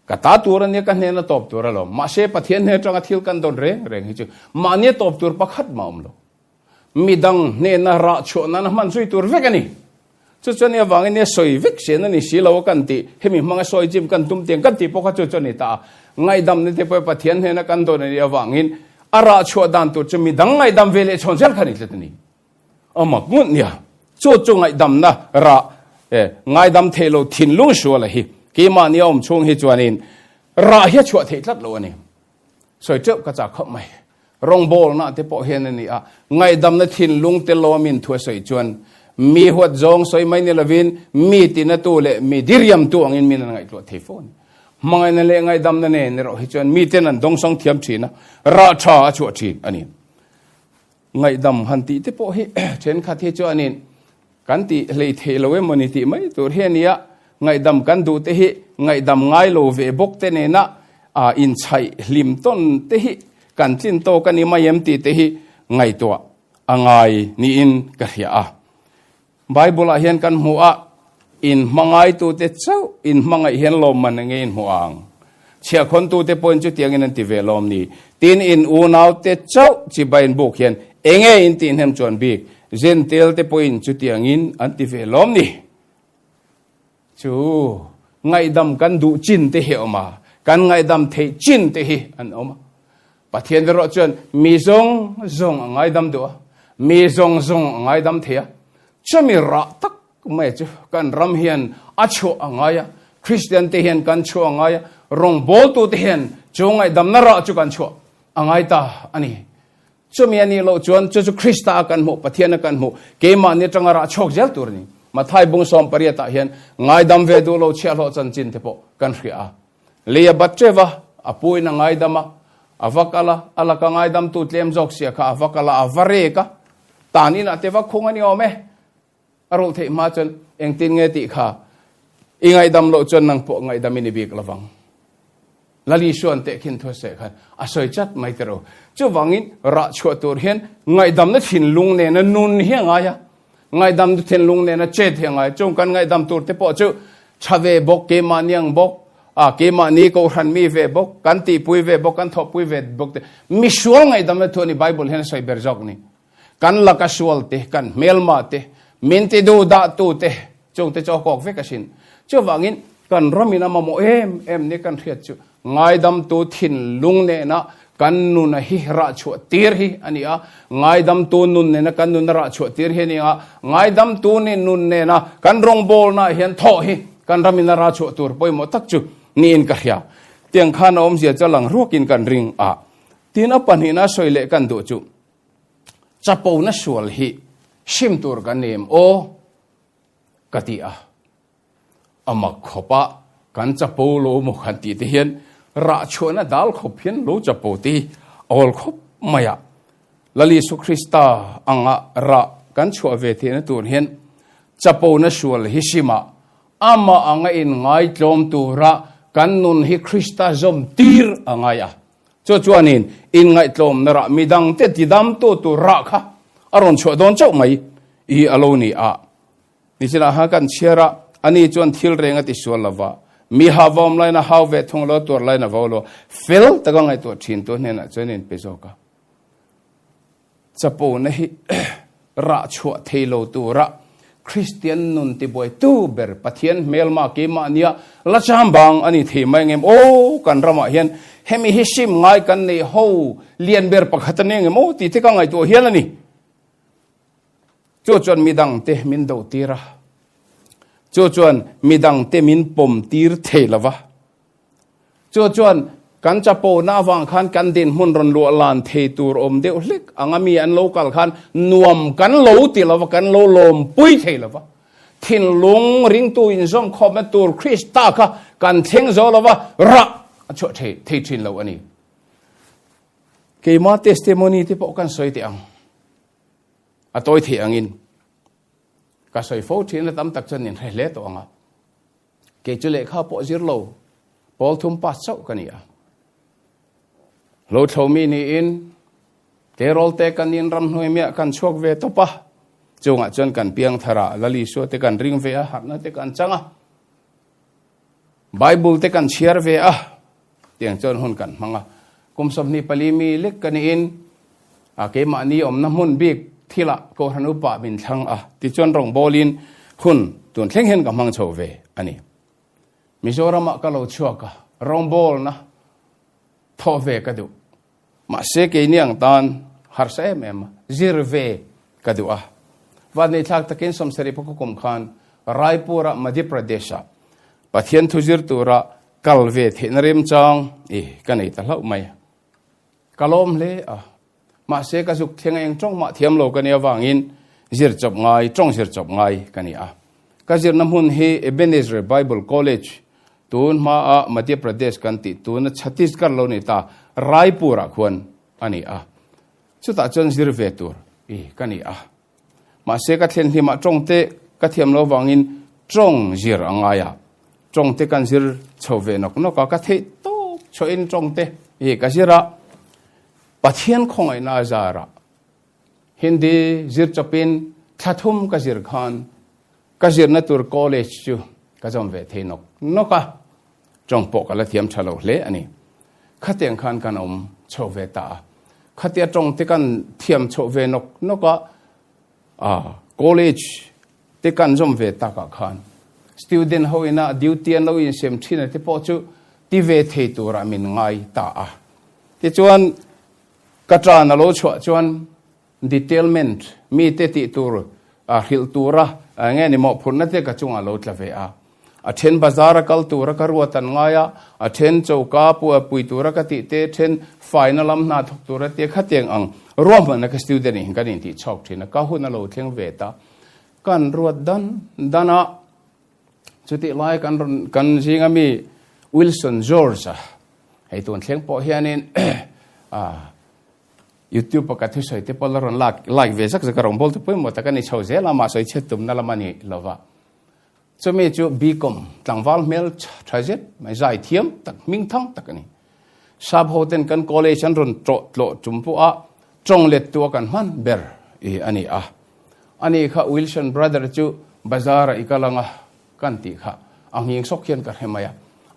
Ka ta tur a nia, ka hnena tawp tur alawm. Mahse, Pathian hnen atanga thil kan dawn reng reng hi chu mahnia tawp tur pakhat mah awm lo. Midang hnena rah chhuah nana hman zui tur vek a ni. Chu chuan nia vangin nia sawi vek sian a ni si lo a kan tih, hemi hmanga sawi chim kan tum tiang kan tih pawh kha chu chu a ni ta a. Ngaihdamna te pawh Pathian hnena kan dawn a nih avangin a rah chhuah dan tur chu midang ngaihdam ve leh chhawn zel kha a ni tlat a ni. A mak ngut nia. Chu chu ngaihdamna rah e ngaidam theih lo thinlung sual a hi. Keimahni a awm chhung hi chuanin rah hi a chhuah theih tlat lo a ni. Sawi teuh ka chak khawp mai. Rawngbawlna te pawh hian a ni a, ngaihdamna thinlung te lawmin thu a sawi chuan mi huat zawng sawi mai ni lovin mi tinatu leh mi diriamtu angin min an ngaihtuah thei fo a ni. Hmangaihna leh ngaihdamna nen erawh hi chuan miten an dawngsawng thiam thin a, rah tha a chhuah thin a ni. Ngaihdam han tih te pawh hi thenkhat hi chuanin kan tih hlei theih lo emaw ni tih mai tur hi a ni a, ngaihdam kan duh te hi ngaihdam ngai lo ve bawk te nena inchhaih hlim tawn te hi kan tlin tawk a ni mai em tih te hi ngaihtuah a ngai niin ka hria a. Bible ah hian kan hmu a, in hmangaitute chauh in hmangaih hian lawmman enge in hmu ang? Chhiahkhawntute pawhin chutiangin an ti ve lawm ni? Tin, in unaute chauh chibai in buk hian enge in tih hnem chuan bik? Jentail-te pawhin chutiangin an ti ve lawm ni? Chu ngaihdam kan duh chin te hi a awm a, kan ngaihdam theih chin te hi an awm a. Pathian erawh chuan mi zawng zawng a ngaidam duh a, mi zawng zawng a ngaidam thei a. Chumi rah tak mai chu kan ram hian a chhuah a ngai a, Kristian te hian kan chhuah a ngai a, rawngbawltu te hian chu ngaihdamna rah chu kan chhuah a ngai ta a ni. Chumi a nih loh chuan chu chu Krista a kan hmuh, Pathian a kan hmuh, keimahni atanga rah chhuak zel tur a ni. Mathai bung sawm pariatah hian ngaidam ve duh lo chhiahhlawh chanchin te pawh kan hria a. Lei a bat teuh a, a puin a ngaidam a, a va kal a, a laka ngaidamtu tlem zawk sia kha a va kal a, a va rek a, tan inah te va khung a ni awm e. A rulh theih hma chuan engtin nge tih kha i ngaihdam loh chuan nang pawh ngaihdam i ni bik lovang. Lali Suan teh khin thu seh khan a sawi chat mai te ro. Chuvangin rah chhuah tur hian ngaihdamna thinlung nena nun hi a ngai a. Ngaihdam thinlung nena chet hi a ngai. Chung kan ngaihdam tur te pawh chu tha ve bawk, keimahni ang bawk, a keimahni kohhran mi ve bawk, kan tihpui ve bawk, kan thawhpui ve bawk te. Misual ngaihdamna thu a ni Bible hian a sawi ber zawk ni. Kan laka sual te, kan hmelma te, min ti duh dah tu te, chung te chu a kawk vek asin. Chuvangin kan ramin a mamawh em em ni kan hriat chu ngaidamtu thinlung nena kan nuna hi rah chhuah tir hi a ni a, ngaidamtu nun nena kan nuna rah chhuah tir hi a ni a, ngaidamtu ni nun nena kan rawngbawlnaah hian thawh hi kan ramin a rah chhuah tur pawimawh tak chu niin ka hria. Tiang khan a awmzia chu a lang ruakin kan ring a. Tin a pahnihna sawi leh kan duh chu. Chapona sual hi hrim tur kan ni em aw ka ti a, a mak khawp a kan chapo lo maw kan tih te hian rah chhuahna dal khawp hian lo chapo te hi a awl khawp mai a. Lal Isu Krista anga rah kan chhuah ve theihna tur hian chapona sual hi hrim a, amah anga inngaitlawm tura kan nun hi Krista zawm tir a ngai a. Chu chuanin inngaihtlawmna rah midangte tidamtu tur rah kha a rawn chhuah dawn chauh mai i a lo ni a. Nichinah khan kan chhiar a, ani chuan thil reng a ti sual lo va, mi hahvawm laiin a hau ve thung lo, tuar laiin a vo lo, fel taka ngaihtuah thintu hnenah chuan a inpe zawk a. Chapona hi rah chhuah thei lo tura Kristian nun tibuaitu ber Pathian hmelma keimahnia la cham bang a ni thei mai ngem aw kan ramah hian hemi hi sim ngai kan nei ho lian ber pakhat a ni ngem aw tih te ka ngaihtuah hial a ni. Chu chuan midangte min do tir a, chu chuan midangte min pawm tir thei lo va. Chu chuan kan chapona avang khan kan dinhmun rawn luah lan thei tur awm deuh hlek anga mi an lo kal khan nuam kan lo ti lova, kan lo lawmpui thei lova. Thinlung ringtu inzawm khawpna tur Krista kha kan thleng zo lova, rah a chhuah thei thei thin lo a ni. Keima testimony te pawh kan sawi teh ang. A tawi thei angin ka sawi fo thin a, tam tak chuan min hre hle tawh ang a. Kei chu lehkha pawh zir lo, pawl thum pass chauh ka ni a. Lo thlo mi niin terawl te kan in ramhnuai miah kan chhuak ve tawp a. Chungah chuan kan piang thar a, Lal Isua te kan ring ve a, harhna te kan chang a. Bible te kan chhiar ve a, tiang chuan hun kan hmang a. Kum 24 mi lek ka niin a keimahni awmna hmun bik thilah Kohhran upa min thlang a, tichuan rawngbawlin hun tun thleng hian ka hmang chho ve a ni. Mizoramah ka lo chhuak a, rawngbawlna thawh ve ka duh. Mahse keini ang tan harsa em em a, zir ve ka duh a. Vanneih thlak takin sawmsarih pakua kum khan Raipur-ah Madhya Pradesh-ah Pathian thu zir tura kal ve theihna remchang i ka nei ta hlauh mai. Ka lawm hle a, mahse ka zuk thleng eng tawng mah thiam lo ka nih avangin zir chawp ngai, tawng zir chawp ngai ka ni a. Ka zirna hmun hi Ebenezer Bible College, tun hmaa Madhya Pradesh kan tih tuna Chhattisgarh lo ni ta Raipur-ah khuan a ni a. Chutah chuan zir ve tur i ka ni a. Mahse ka thlen hlimah tawng te ka thiam lo vangin tawng zir a ngai a. Tawng te kan zir chho ve nawk nawk a, ka theih tawk chhoin tawng te i ka zir a. Pathian khawngaihna a zar a, Hindi zir chawpin thla thum ka zir khan ka zirna tur college chu ka zawm ve thei nawk nawk a. Tawng pawh ka la thiam tha lo hle a ni. Khatiang khan kan awm chho ve ta a. Khatia tawng te kan thiam chhoh ve nawk nawk a, ah college te kan zawm ve takah khan student ho ina duty an lo insem thin a te pawh chu ti ve thei turah min ngai ta a. Tichuan ka tan a lo chhuah chuan Detailment, mite tih tur hrilh tura nge ni mawhphurhna te ka chungah lo tla ve a. A then bazar a kal tura ka ruat an ngai a, a then choka pui tura ka tih te, then faina lam hna thawk tura te khatiang ang ruahmanna ka student in kan intih chhawk thin a, ka hun a lo thleng ve ta. Kan ruat dan dan a, chutih lai kan rawn kan zinga mi Wilson George a, hei tun thleng pawh hianin ah, YouTube a ka thusawi te pawh la rawn lak like ve zak zak a rawngbâwl te pawimawh tak a ni chho zel a, mah sawi chhiat tumna lam a ni lo va. Chumi chu Bcom tlangval hmel tha zet mai zai thiam tak hming thang tak a ni. Sap ho ten kan college an rawn tlawh tlawh tum pawh a tawng let tu a kan hman ber i a ni a. Ani kha Wilson brother chu bazar ah i kal ang a kan tih kha a nghing sawk hian ka hre mai a,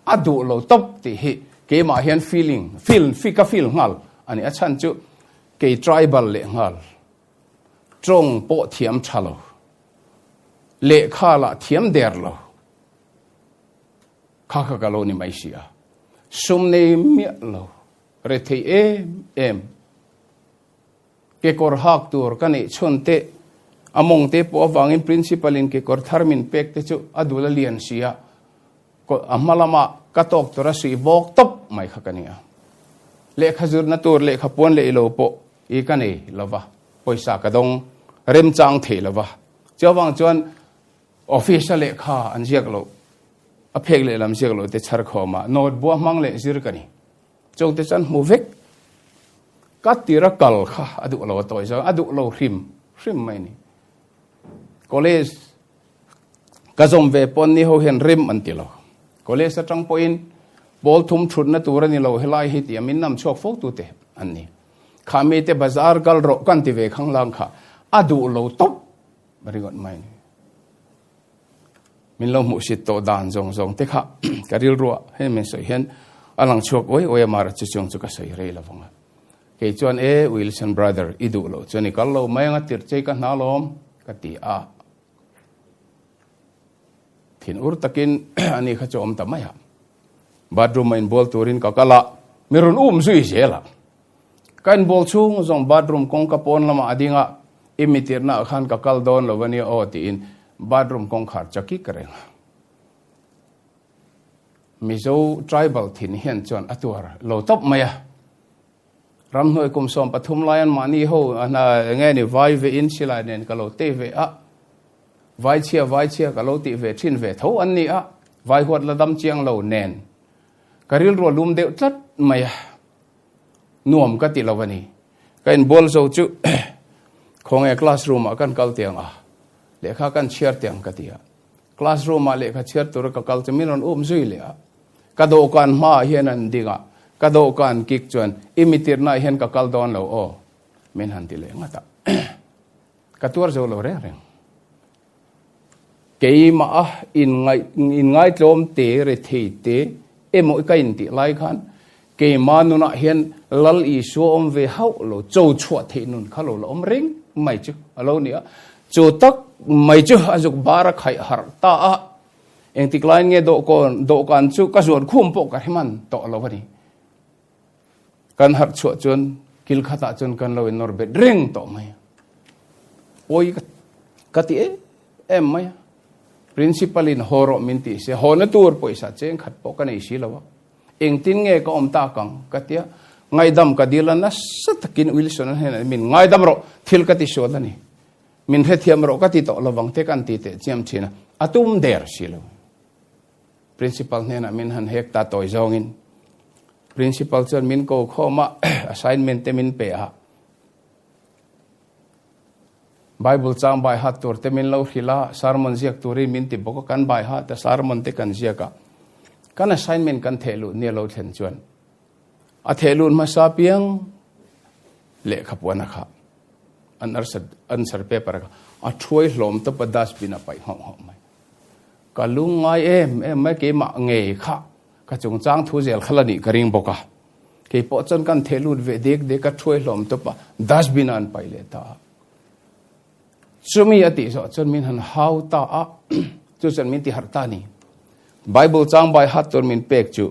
a duh lo tawp tih hi keimah hian feeling, feel, ka feel nghal a ni. A chhan chu kei tribal leh nghal, tawng pawh thiam tha lo, lehkha lah thiam der lo, kha kha ka lo ni mai si a, sum nei miah lo, rethei em em. Kekawr hak tur ka neih chhun te, a mawng te pawh avangin principal in kekawr thar min pek te chu a dul a lian si a, a hma lama ka tawk tur a suih bawk tawp mai kha ka ni a. Lehkha zirna tur lehkha puan leh ilo pawh i ka nei lova, pawisa ka dawng remchang thei lova. Chuvang chuan office a lehkha an ziak loh, a phek lehlam ziak loh te chhar khawmah note bua hmang leh zir ka ni. Chungte chuan hmu vek. Ka tira kal kha a duh lo a tawi zawng a duh lo hrim hrim mai ni. College ka zawm ve pawn ni ho hian rim an ti lo. College atang pawhin pawl thum thutna tur a ni lo helai hi tia min nam chhuak fo tute an ni. Kha mite bazar kal rawh kan ti ve khanglang kha a duh lo tawp ringawt mai ni. Min lo hmuhsit tawh dan zawng zawng te kha ka rilruah hei min sawi hian a lang chhuak uai uai a mara chu chuang chu ka sawi rei lo vang a. Kei chuan e Wilson brother i duh loh chuan i kal lo mai anga tirh chei ka hna lawm ka ti a. Thin ur takin ani kha chu awm ta mai a. Bathroom a inbual turin ka kal a, mi rawn um zui zel a. Ka inbual chhung zawng bathroom kawngka pawn lamah a ding a, i mi tirhna ah khan ka kal dawn lo ania aw tiin bathroom kawngkhar chaki ka reng a. Mizo tribal thin hian chuan a tuar lo tawp mai a. Ramhnuai kum 13 lai an mahni ho a hna enge ni vai ve in silai nen ka lo tei ve a, vai chhia vai chhia ka lo tih ve thin ve tho an ni a, vai huat la dam chiang lo nen ka rilru a lum deuh tlat mai a. Nuam ka ti lo a ni. Ka inbual zo chu khawnge classroom ah kan kal tiang a, lehkha kan chhiar tiang ka ti a. Classroom ah lehkha chhiar tura ka kal chu min rawn um zui leh a. Ka dawhkan hmaah hian an ding a, ka dawhkan kik chuan i mi tirhna ah hian ka kal dawn lo aw min han ti leh ngat a. Ka tuar zo lo reng reng. Keimah a inngaihtlawm te, rethei te emaw ka intih lai khan keimah nunah hian Lal Isua awm ve hauh lo, cho chhuah theih nun kha lo la awm reng mai chu a lo ni a. Chu tak mai chu a zuk bar a khaih harh ta a, engtik laiin nge dawhkan chu ka zuan khum pawh ka hre man tawh lo a ni. Kan harh chhuah chuan kil khatah chuan kan lo innawr bet reng tawh mai. Pawi ka. Ka ti em em mai a. Principal in haw rawh min tih se, haw na tur pawisa cheng khat pawh ka nei si lo a. Engtin nge ka awm tak ang? Ka ti a. Ngaidam ka dil a, nasa takin Wilson a hnenah min ngaidam rawh, thil ka ti sual a ni. Min hrethiam rawh ka ti tawh lovang te kan ti teh chiam thin a, a tum der si lo. Principal hnenah min han hek ta tawi zawngin Principal chuan min ko khawm a, assignment te min pe a. Bible chang bai hat tur te min lo hrilh a, sermon ziak turin min ti bawk a, kan bai hat a, sermon te kan ziak a. Kan assignment kan theh luh nia lo thlen chuan a theh luh hmasa piang lehkha puan a kha an answer paper a kha a thuai hlawm tawp a dustbin a paih nghauh nghauh mai. Ka lungngai em em mai keimah ngei kha ka chungchang thu zel kha la nih ka ring bawk a. Kei pawh chuan kan theh lut ve dek dek a thuai hlawm tawp a, dustbin ah an paih leh ta a. Chumi a tih zawh chuan min han hau ta a, chu chuan min ti harh ta a ni. Bible chang bai hat tur min pek chu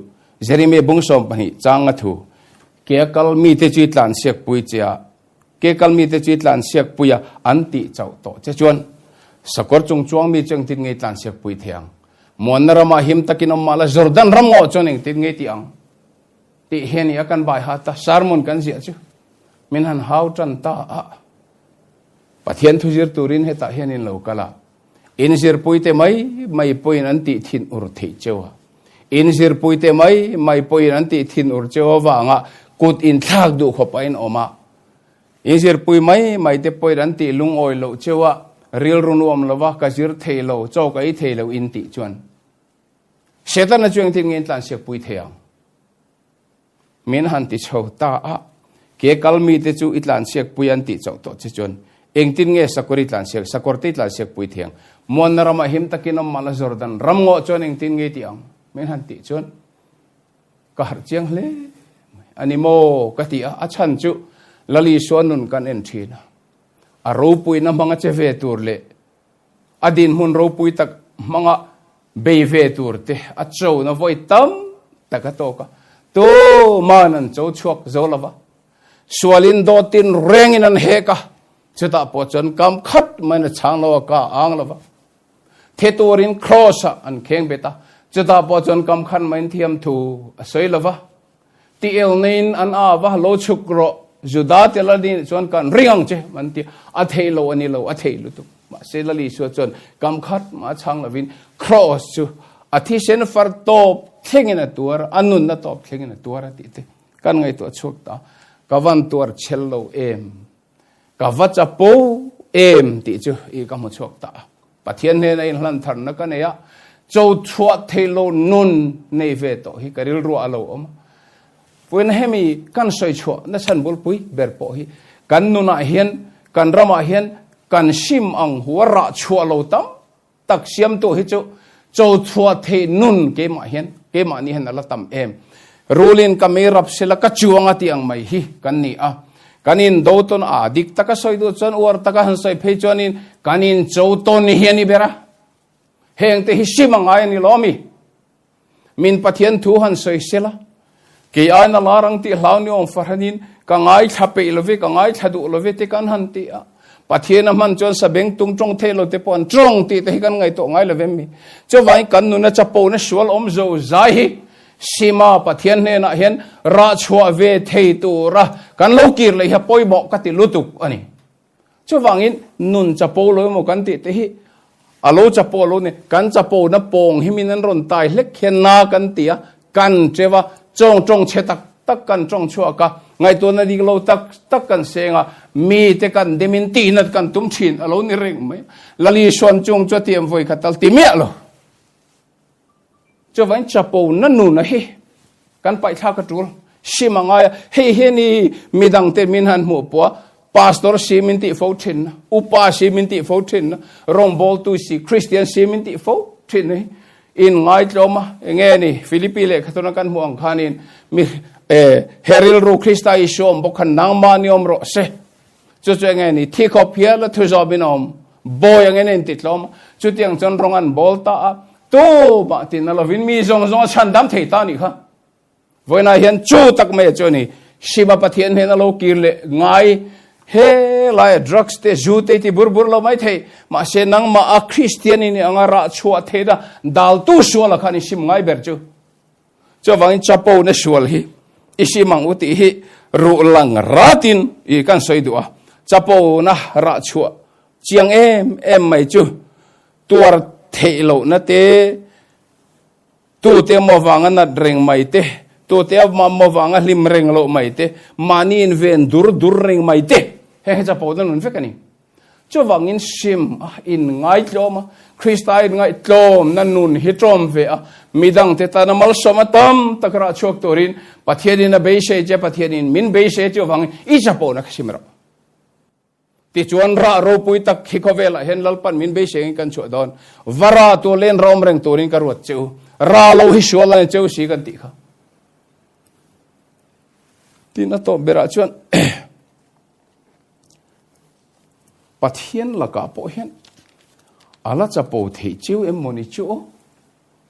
Jeremiah bung 12 chang a thu, Ke a kal mite chu i tlansiak pui che a, Ke kal mite chu i tlansiak pui a an tih chauh tawh che chuan sakawr chung chuang mi chu engtin nge i tlansiak pui thei ang? Muanna ramah him takin awm mah la Jordan ram ngawh chuan engtin nge i tih ang? Tih hian i a kan bai hat a, sermon kan ziah chu min han hau tan ta a. Pathian thu zir turin hetah hian in lo kal a, in zirpuite mai mai pawhin an tih thin ur theih cheu a. In zirpuite mai mai pawhin an tih thin ur cheu avanga kut inthlak duh khawp a in awm a. In zirpui mai mai te pawhin an tih lungawi loh cheu a, rilru nuam lova ka zir thei lo, chaw ka ei thei lo in tih chuan Setana chu engtin nge in tlansiak pui thei ang? Min han ti chho ta a, ke kal mite chu i tlansiak pui an tih chauh tawh che chuan engtin nge sakawr i tlansiak, sakawr te i tlansiak pui thei ang? Muanna ramah him takin awm mahla Jordan ram ngawh chuan engtin nge i tih ang? Min han tih chuan ka harh chiang hle mai. A ni maw? ka ti a, a chhan chu Lal Isua nun kan en thin a, a ropuina hmanga che ve tur leh A dinhmun ropui tak hmanga bei ve tur te a chona vawi tam tak a tawk a, tuman an cho chhuak zo lo va, sualin dawtin rengin an hek a, chutah pawh chuan kam khat maiin a chhang lo a, ka a ang lo va, thi turin kraws ah an kheng bet a, chutah pawh chuan kam khat maiin thiam thu a sawi lo va. Ti el neiin an a va lo chhuk rawh, Juda te la nih chuan kan ring ang che an ti. A thei lo a ni lo, a thei lutuk. Mahse Lal Isua chuan kam khat mah chhang lovin Kraws chu a thisen far tawp thlengin a tuar, a nunna tawp thlengin a tuar a tih te kan ngaihtuah chhuak ta. Ka van tuar chhel lo em? Ka va chapo em tih chu i ka hmu chhuak ta a. Pathian hnena inhlan tharna ka nei a, cho chhuah thei lo nun nei ve tawh hi ka rilruah a lo awm a. Vawiin hemi kan sawi chhuah nachhan bulpui ber pawh hi kan nunah hian, kan ramah hian kan sim ang hu a rah chhuah lo tam tak siamtu hi chu cho chhuah theih nun keimah hian, keimahni hian a la tam em. Rulin ka mei rap sela ka chuang a tih ang mai hi kan ni a. Kan in do tawn a, dik taka sawi duh chuan uar taka han sawi phei chuanin kan in cho tawn hi a ni ber a. Heng te hi sim a ngai a ni lo mi. Min Pathian thu han sawi sela, kei aina lar ang tih hlau ni awm fahranin ka ngaithla peih love, ka ngaithla duh love te kan han ti a. Pathian a hman chuan sabeng tung tawng thei lo te pawh an tawng tih te hi kan ngaihtuah ngai lo vem mi. Chuvangin kan nuna chapona sual awm zo zai hi Sima Pathian hnenah hian rah chhuah ve thei tura kan lo kir leh hi a pawimawh ka ti lutuk a ni. Chuvangin nun chapo lo emaw kan tih te hi a lo chapo lo ni. Kan chapona pawng hi min an rawn tai hlek hian na kan ti a, kan cheu a, chawng tawng chhe tak tak kan tawng chhuak a, ngaihtuahna dik lo tak tak kan seng a, mite kan demin tihnat kan tum thin a lo ni reng mai. Lali Suan chung chu a tiam vawi khat tal ti miah lo. Chuvangin chapo na nuna hi kan paihthlak a tul. Sim a ngai a, hei hi ni midangte min han hmuh pawh a, pastor si min tih fo thin na, upa si min tih fo thin na, rawngbawltu si, Christian si min tih fo thin na hi in ngaitlawm a, enge ni Philippi lehkha tuna kan hmuh ang khanin mi he rilru Krista Isua awm bawk khan nangmah ni awm rawh se. Chu chu enge ni thi khawp hial a thu zawm in awm bawi ang in a inti tlawm a, chutiang chuan rawng an bawl ta a, tu mah tin a lovin mi zawng zawng a chhandam thei ta a nih kha. Vawiinah hian chu tak mai chu a ni, Shiva Pathian hnen a lo kir leh ngai. He laia drugs te, zu te i ti bur bur lo mai thei. Mahse nangmah a Kristian i nih anga rah chhuah theihna daltu sualah khan i sim ngai ber chu. Chuvangin chapo na sual hi i sim ang u tih hi ruh lang ratin i kan sawi duh a. Chapo na rah chhuah chiang em em mai chu tuar theih lohna te, tute emaw vanga nat reng mai te, tute emaw vanga hlim reng loh mai te, mahni inven dur dur reng mai te, heng hi chapo na nun vek a ni. Chuvangin sim a, inngaitlawm a, Krista inngaihtlawmna nun hi tlawm ve a, midangte tana malsawm a tam tak rah chhuak turin Pathianin a beisei che, Pathianin min beisei chuvangin i chapona kha sim rawh. Tichuan rah ropui tak hi khawvelah hian Lalpan min beiseiin kan chhuah dawn. Va ra tur len rawm reng turin ka ruat che u. Ra lo hi sual a ni cheu si kan tih kha. Tin a tawp berah chuan Pathian lakah pawh hian a la chapo theih chiu em maw ni chu aw?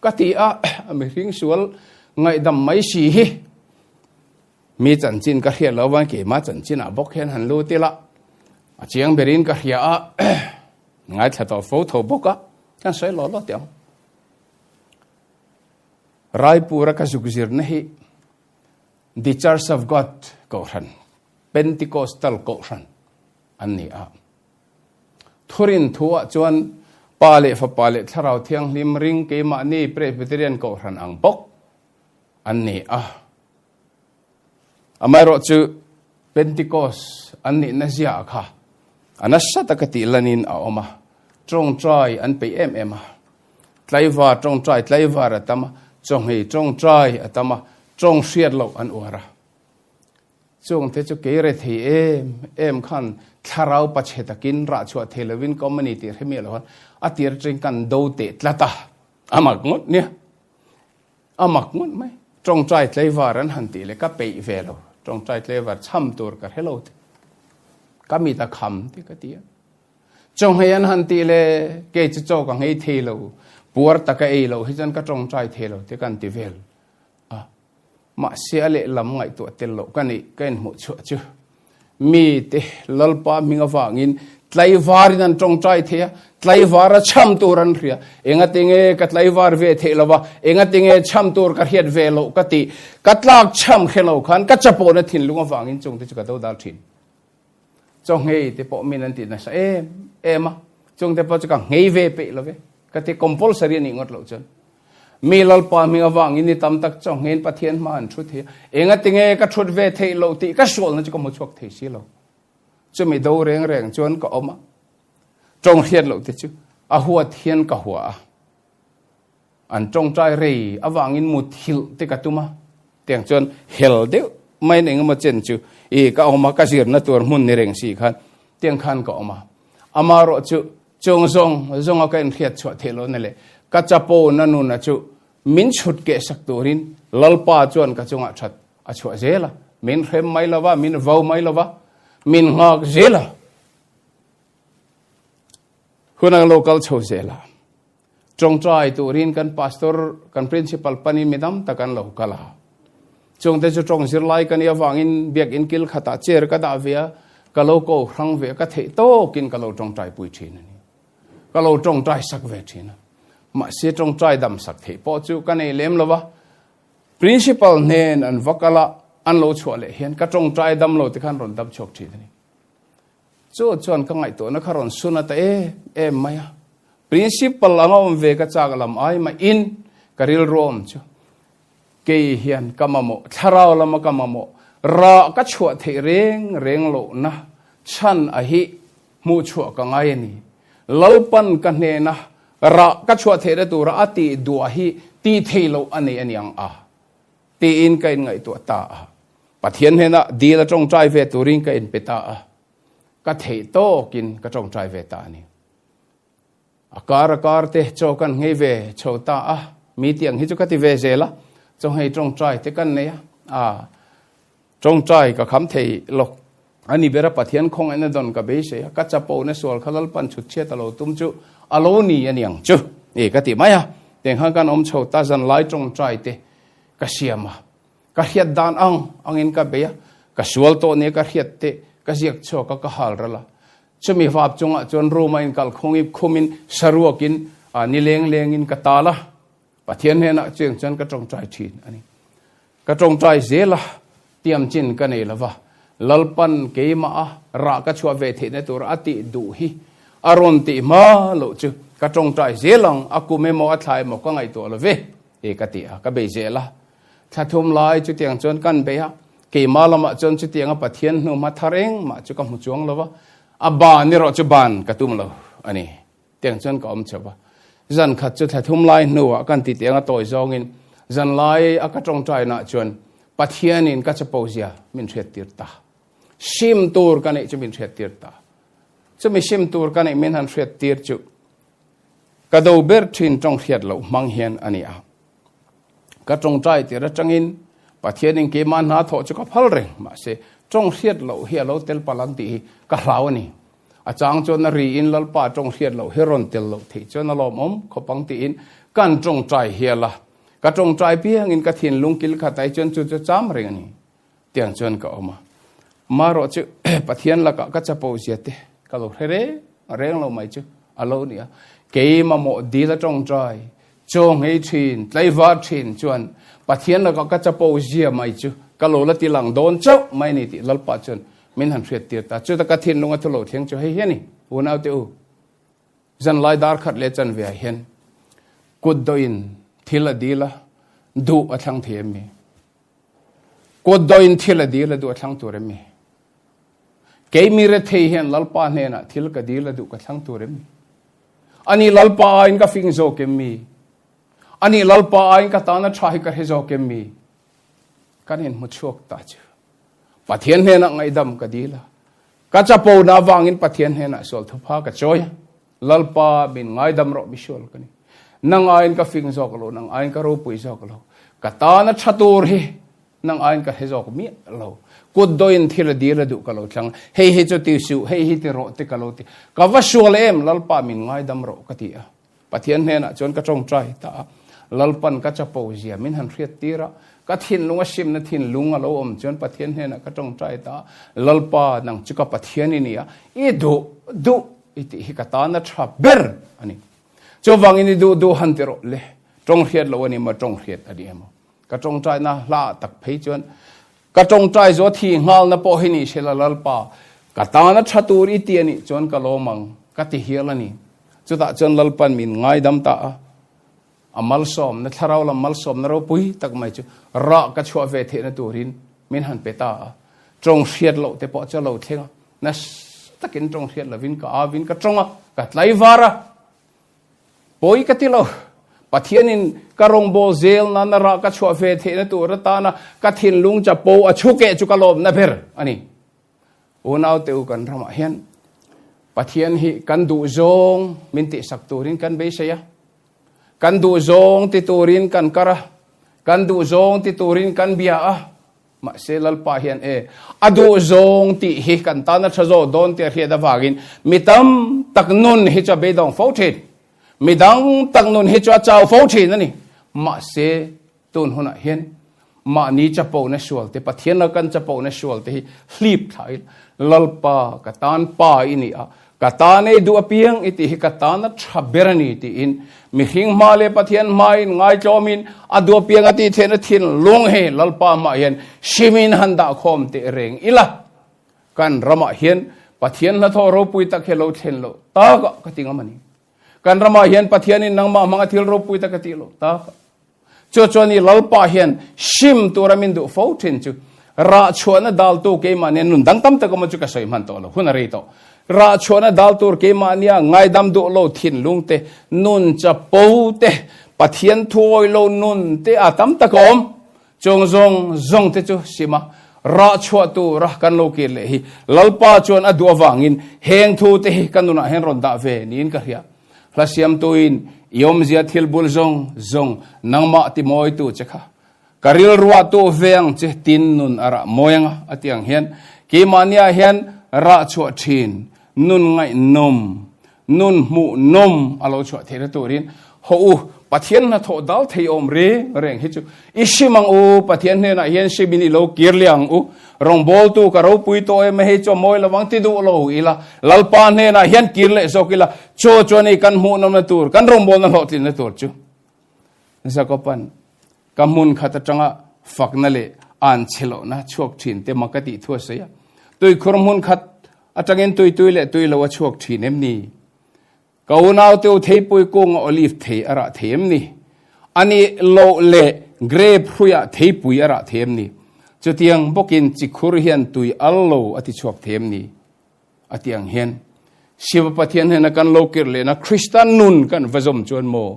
Ka ti a, mihring sual ngaihdam mai si hi mi chanchin ka hriat lo van keimah chanchinah bawk hian han lut ila a chiang berin ka hria a, ngaithla tawh fo tho bawk a, kan sawi law law teh ang. Raipura ka zuk zirna hi The Church of God Kohhran, Pentecostal Kohhran an ni a. Thurin thuah chuan Pa leh Fapa leh Thlarau Thianghlim ring keimahni Presbyterian Kohhran ang bawk an ni a. Amaherawhchu Pentecost an nihna ziah kha a nasa taka tih lanin a awm a, tawngtai an peih em em a. Tlaivar tawngtai tlaivar a tam a, chawnghei tawngtai a tam a, tawng hriat loh an uar a. Chungte chu kei re thei em em khan thlarau pachhe takin rah chhuah thei lovin ka awm a ni tih hre miah lo khan a tir atangin kan do teh tlat a, a mak ngawt nia. A mak ngawt mai. Tawngtai tlaivar an han tih leh ka peih ve lo. Tawngtai tlaivar chham tur ka hre lo te. Ka mit a kham te ka ti a. Chawnghei an han tih leh kei chu chaw ka nghei thei lo, puar taka ei loh hi chuan ka tawngtai thei lo te kan ti vel a. Mahse a lehlam ngaihtuah tel loh ka nih ka inhmuh chhuah chu mite Lalpa hming avangin tlaivarin an tawngtai thei a, tlaivara chham tur an hria. Engati nge ka tlaivar ve theih lo va, engati nge chham tur ka hriat ve loh ka tih, ka tlak chham hre lo khan ka chapawhna thinlung avangin chungte chu ka dodal thin. Chawnghei te pawh min an ti nasa em em a, chungte pawh chu ka nghei ve peih lo ve, ka ti compulsory a nih ngawt loh chuan. Mi Lalpa hming avangin ni tam tak chawngheiin Pathian hma an thut thei a, engati nge ka thut ve theih loh tih ka sualna chu ka hmu chhuak thei si lo. Chumi do reng reng chuan ka awm a, tawng hriat loh te chu a huat hian ka hua a. An tawngtai rei avangin muthilh te ka tum a, tiang chuan hel deuh maiin engemaw chen chu i ka awm a, ka zirna tur hmun ni reng si khan tiang khan ka awm a. Amaherawh chu chung zawng zawnga ka inhriat chhuah theih lohna leh ka chapo na nuna chu min chhut keh sak turin Lalpa chuan ka chungah that a chhuah zel a, min hrem mai lova, min vo mai lova, min nghak zel a. Hun a lo kal chho zel a. Tawngtai turin kan pastor, kan principal panin mi dam tak an lo kal a. Chungte chu tawng zirlai ka nih avangin biakinn kil khatah chair ka dah ve a, ka lo ko hrang ve a, ka theih tawkin ka lo tawngtai pui thin a ni. Ka lo tawngtai sak ve thin a. Mahse tawngtai dam sak theih pawh chu ka nei lem lo va. Principal hnen an va kal a, an lo chhuah leh hian ka tawngtai dam lo tikhan rawn dam chhuak thin a ni. Chu chuan ka ngaihtuahna kha rawn sun a ta em em mai a. Principal anga awm ve ka chak lam ai mah in ka rilru awm chu kei hian ka mamawh, thlarau lama ka mamawh, rah ka chhuah theih reng reng lohna chhan a hi hmuh chhuah ka ngai a ni. Lalpan ka hnena rah ka chhuah theihna tura a tih duah hi tih theih loh a nei a niang a. Tiin ka inngaihtuah ta a. Pathian hnenah dil a tawngtai ve turin ka inpe ta a. Ka theih tawkin ka tawngtai ve ta a ni. A kar a kar te chaw kan nghei ve chho ta a. Mi tiang hi chu ka ti ve zel a. Chaw nghei tawngtai te kan nei a. A tawngtai ka kham thei lawk. A ni bera Pathian khawngaihna dawn ka beisei a. Ka chapo na sual kha Lalpan chhut chhiat a lo tum chu a lo ni a niang chu. E ka ti mai a. Teng khan kan awm chho ta zanlai tawngtai te ka siam a. Ka hriat dan ang angin ka bei a, ka sual tawh nia ka hriat te. ka ziak chhuak a, ka hal ral a. Chumi vap chungah chuan room a inkal khawng khumin saruakin nileng lengin ka tal a. Pathian hnenah chiang chuan ka tawngtai thin a ni. Ka tawngtai zel a, tiam chin ka nei lova, Lalpan keimah a rah ka chhuah ve theihna tur a tih duh hi a rawn tih hma loh chu ka tawngtai zel ang, a kum emaw a thla emaw ka ngaihtuah lo ve ti ka ti a, ka bei zel a. Thla thum lai chutiang chuan kan bei a, keimah lamah chuan chutianga Pathian hnu hma thar engmah chu ka hmu chuang lo va, a ban erawh chu ban ka tum lo a ni. Tiang chuan ka awm chauh a. Zan khat chu thla thum lai hnuah kan ti tiang a tawi zawngin zan lai a ka tawngtainah chuan Pathianin ka chapo zia min hriattir ta. Sim tur ka neih chu min hriattir ta. Chumi sim tur ka neih min han hriattir chu ka do ber thin tawng hriat loh hmang hian a ni a. Ka tawngtai tir atangin Pathianin keimah hna thawh chu ka phal reng mahse tawng hriat loh hi a lo tel palh ang tih hi ka hlau a ni. A chang chuan a ri in Lalpa tawng hriat loh hi rawn tel loh theih chuan a lawmawm khawp ang tiin kan tawngtai hial a. Ka tawngtai piangin ka thinlung kil khat ai chuan chu chu cham reng a ni. Tiang chuan ka awm a. Marawh chu Pathian lakah ka chapo zia te ka lo hre reng reng lo mai chu a lo ni a. Kei mamawh dil a tawngtai, chaw nghei thin, tlaivar thin chuan Pathian lakah ka chapo zia mai chu ka lo la ti lang dawn chauh mai a ni tih Lalpa chuan Min han hriat tir ta. Chuta ka thinlung a thu lo thleng chu hei hian i unau te u, zanlai dar khat leh chanve ah hian kut dawhin thil a dil a, duh a thlang thei em mi? Kut dawhin thil a dil a, duh a thlang tur em mi? Kei mi rethei hian Lalpa hnenah thil ka dil a, duh ka thlang tur em mi? Ani Lalpa aiin ka fing zawk em mi? Ani Lalpa aiin ka tana tha hi ka hre zawk em mi? Kan inhmu chhuak ta chu. Pathian hnenah ngaihdam ka dil a, ka chapona avangin Pathian hnenah sual thupha ka chawi a, Lalpa min ngaidam rawh misual ka ni. Nang aiin ka fing zawk lo, nang aiin ka ropui zawk lo, ka tana tha tur hi nang aiin ka hre zawk miah lo. Kut dawin thil a dil a duh ka lo thlang, hei hi chu ti suh, hei hi ti rawh ti ka lo ti. Ka va sual em, Lalpa min ngaidam rawh ka ti a. Pathian hnenah chuan ka tawngtai ta a, Lalpan ka chapo zia min han hriat tir a, ka thinlung a simna thinlung a lo awm chuan Pathian hnenah ka tawngtai ta a, Lalpa nang chu ka Pathian i ni a, i duh duh i tih hi ka tana tha ber a ni. Chuvangin i duh duh han ti rawh le, tawng hriat lo a ni maw, tawng hriat a ni emaw. Ka tawngtaina hla tak phei chuan ka tawngtai zawh thi nghalna pawh hi ni sela Lalpa, ka tana tha tur i ti a nih chuan ka lawm ang, ka ti hial a ni. Chutah chuan Lalpan min ngaidam ta a, a malsawmna, thlarau lam malsawmna ropui tak mai chu rah ka chhuah ve theihna turin min han pe ta a. Tawng hriat loh te pawh chu a lo thleng a, nasa takin tawng hriat lovin ka avin ka tawng a, ka tlaivar a. Pawi ka ti lo, Pathianin ka rawngbâwl zel nana rah ka chhuah ve theihna tur atana ka thinlung chapo a chhukeh chu ka lawmna ber a ni. Unaute u kan ramah hian Pathian hi kan duh zawng min tihsak turin kan beisei a, kan duh zawng ti turin kan kar a, kan duh zawng ti turin kan bia a, mahse Lalpa hian e a duh zawng tih hi kan tana tha zawk dawn tih a hriat avangin mi tam tak nun hi chu a beidawng fo thin, mi dang tak nun hi chu a chau fo thin a ni. Mahse Tun hunah hian mahni chapona sual te, Pathian laka kan chapona sual te hi hlip thla ila, Lalpa ka tan pa i ni a, ka tan ei duh apiang i tih hi ka tana tha ber a ni tiin mihring hma leh Pathian hmain ngaitlawmin a duh apiang a tih theihna thinlung hi Lalpa hmaah hian simin han dah khawm teh reng ila, kan ramah hian Pathian hnathawh ropui tak hi a lo thlen loh takah ka ti ngam a ni. Kan ramah hian Pathianin nangmah hmanga thil ropui tak a tih loh takah. Chu chuan i Lalpa hian sim tura min duh fo thin chu rah chhuahna daltu keimahnia nun dang tam tak awm chu ka sawi hman tawh lo, hun a rei tawh. Rah chhuahna dal tur keimahnia ngaidam duh lo thinlung te, nun chapo te, Pathian thuawi lo nun te a tam tak a awm. Chung zawng zawng te chu sim a, rah chhuah tura kan lo kir leh hi Lalpa chuan a duh avangin heng thu te hi ka nunah hian rawn dah ve niin ka hria. Hla siamtuin i awmzia thil bul zawng zawng nangmah ti mawitu che kha ka rilruahtu ve ang che tin nun a rah mawi anga a ti ang hian keimahniah hian rah chhuah thin nun ngaihnawm nun hmuhnawm a lo chhuah theihna turin haw u. Pathian hnathawh dal thei awm reng reng hi chu i sim ang u, Pathian hnenah hian simin i lo kir leh ang u. Rawngbawltu ka ropui tawh em hei chu a mawi lovang ti duh lo ila, Lalpa hnenah hian kir leh zawk ila, chaw chuan ei kan hmuhnawmna tur, kan rawngbawlna hlawhtlinna tur chu. Jakoban ka hmun khat atanga fakna leh an che lohna chhuak thin te mak a tih thu a sawi a. Tuikhur hmun khat atangin tui tui leh tui lo a chhuak thin em ni? Ka unaute u theipui kunga olive thei a rah thei em ni? A nih loh leh grape hruiah theipui a rah thei em ni? Chutiang bawkin chikhur hian tui al lo a ti chhuak thei em ni? A ti ang hian Shiva Pathian hnena kan lo kir lehna Krista nun kan va zawm chuan maw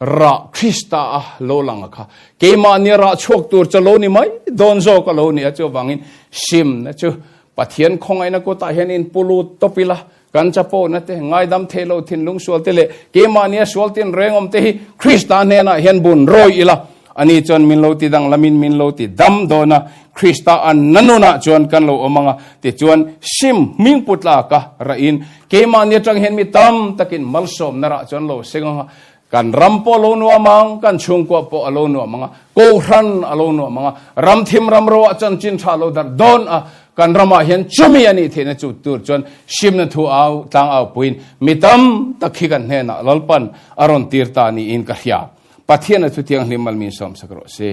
rah Krista a lo lang a kha keimahni rah chhuak tur chu lo ni mai dawn zawk a lo ni a chuvangin simna chu Pathian khawngaihna kutah hian in pulu tawp ila kan chapona te ngaidam thei lo thinlung sual te leh keimahni a sual tin reng awm te hi Krista hnenah hian bun rawi ila ani chuan min lo ti dang lamin min lo ti dam dawn a Krista an na nunah chuan kan lo awm anga tichuan sim hming putlaka rahin Keimahni atang hian mi tam takin malsawmna rah chuan lo seng ang a, kan ram pawh a lo nuam ang, kan chhungkua pawh a lo nuam ang a, kohhran a lo nuam ang a, ram thim ram ro ah chanchin tha lo darh dawn a, kan ramah hian chumi a nih theihna chu tur chuan simna thu au tlang au puiin mi tam tak hi kan hnenah Lalpan a rawn tir ta niin ka hria. Pathian a thu thianghlim mal min sawmsak rawh se.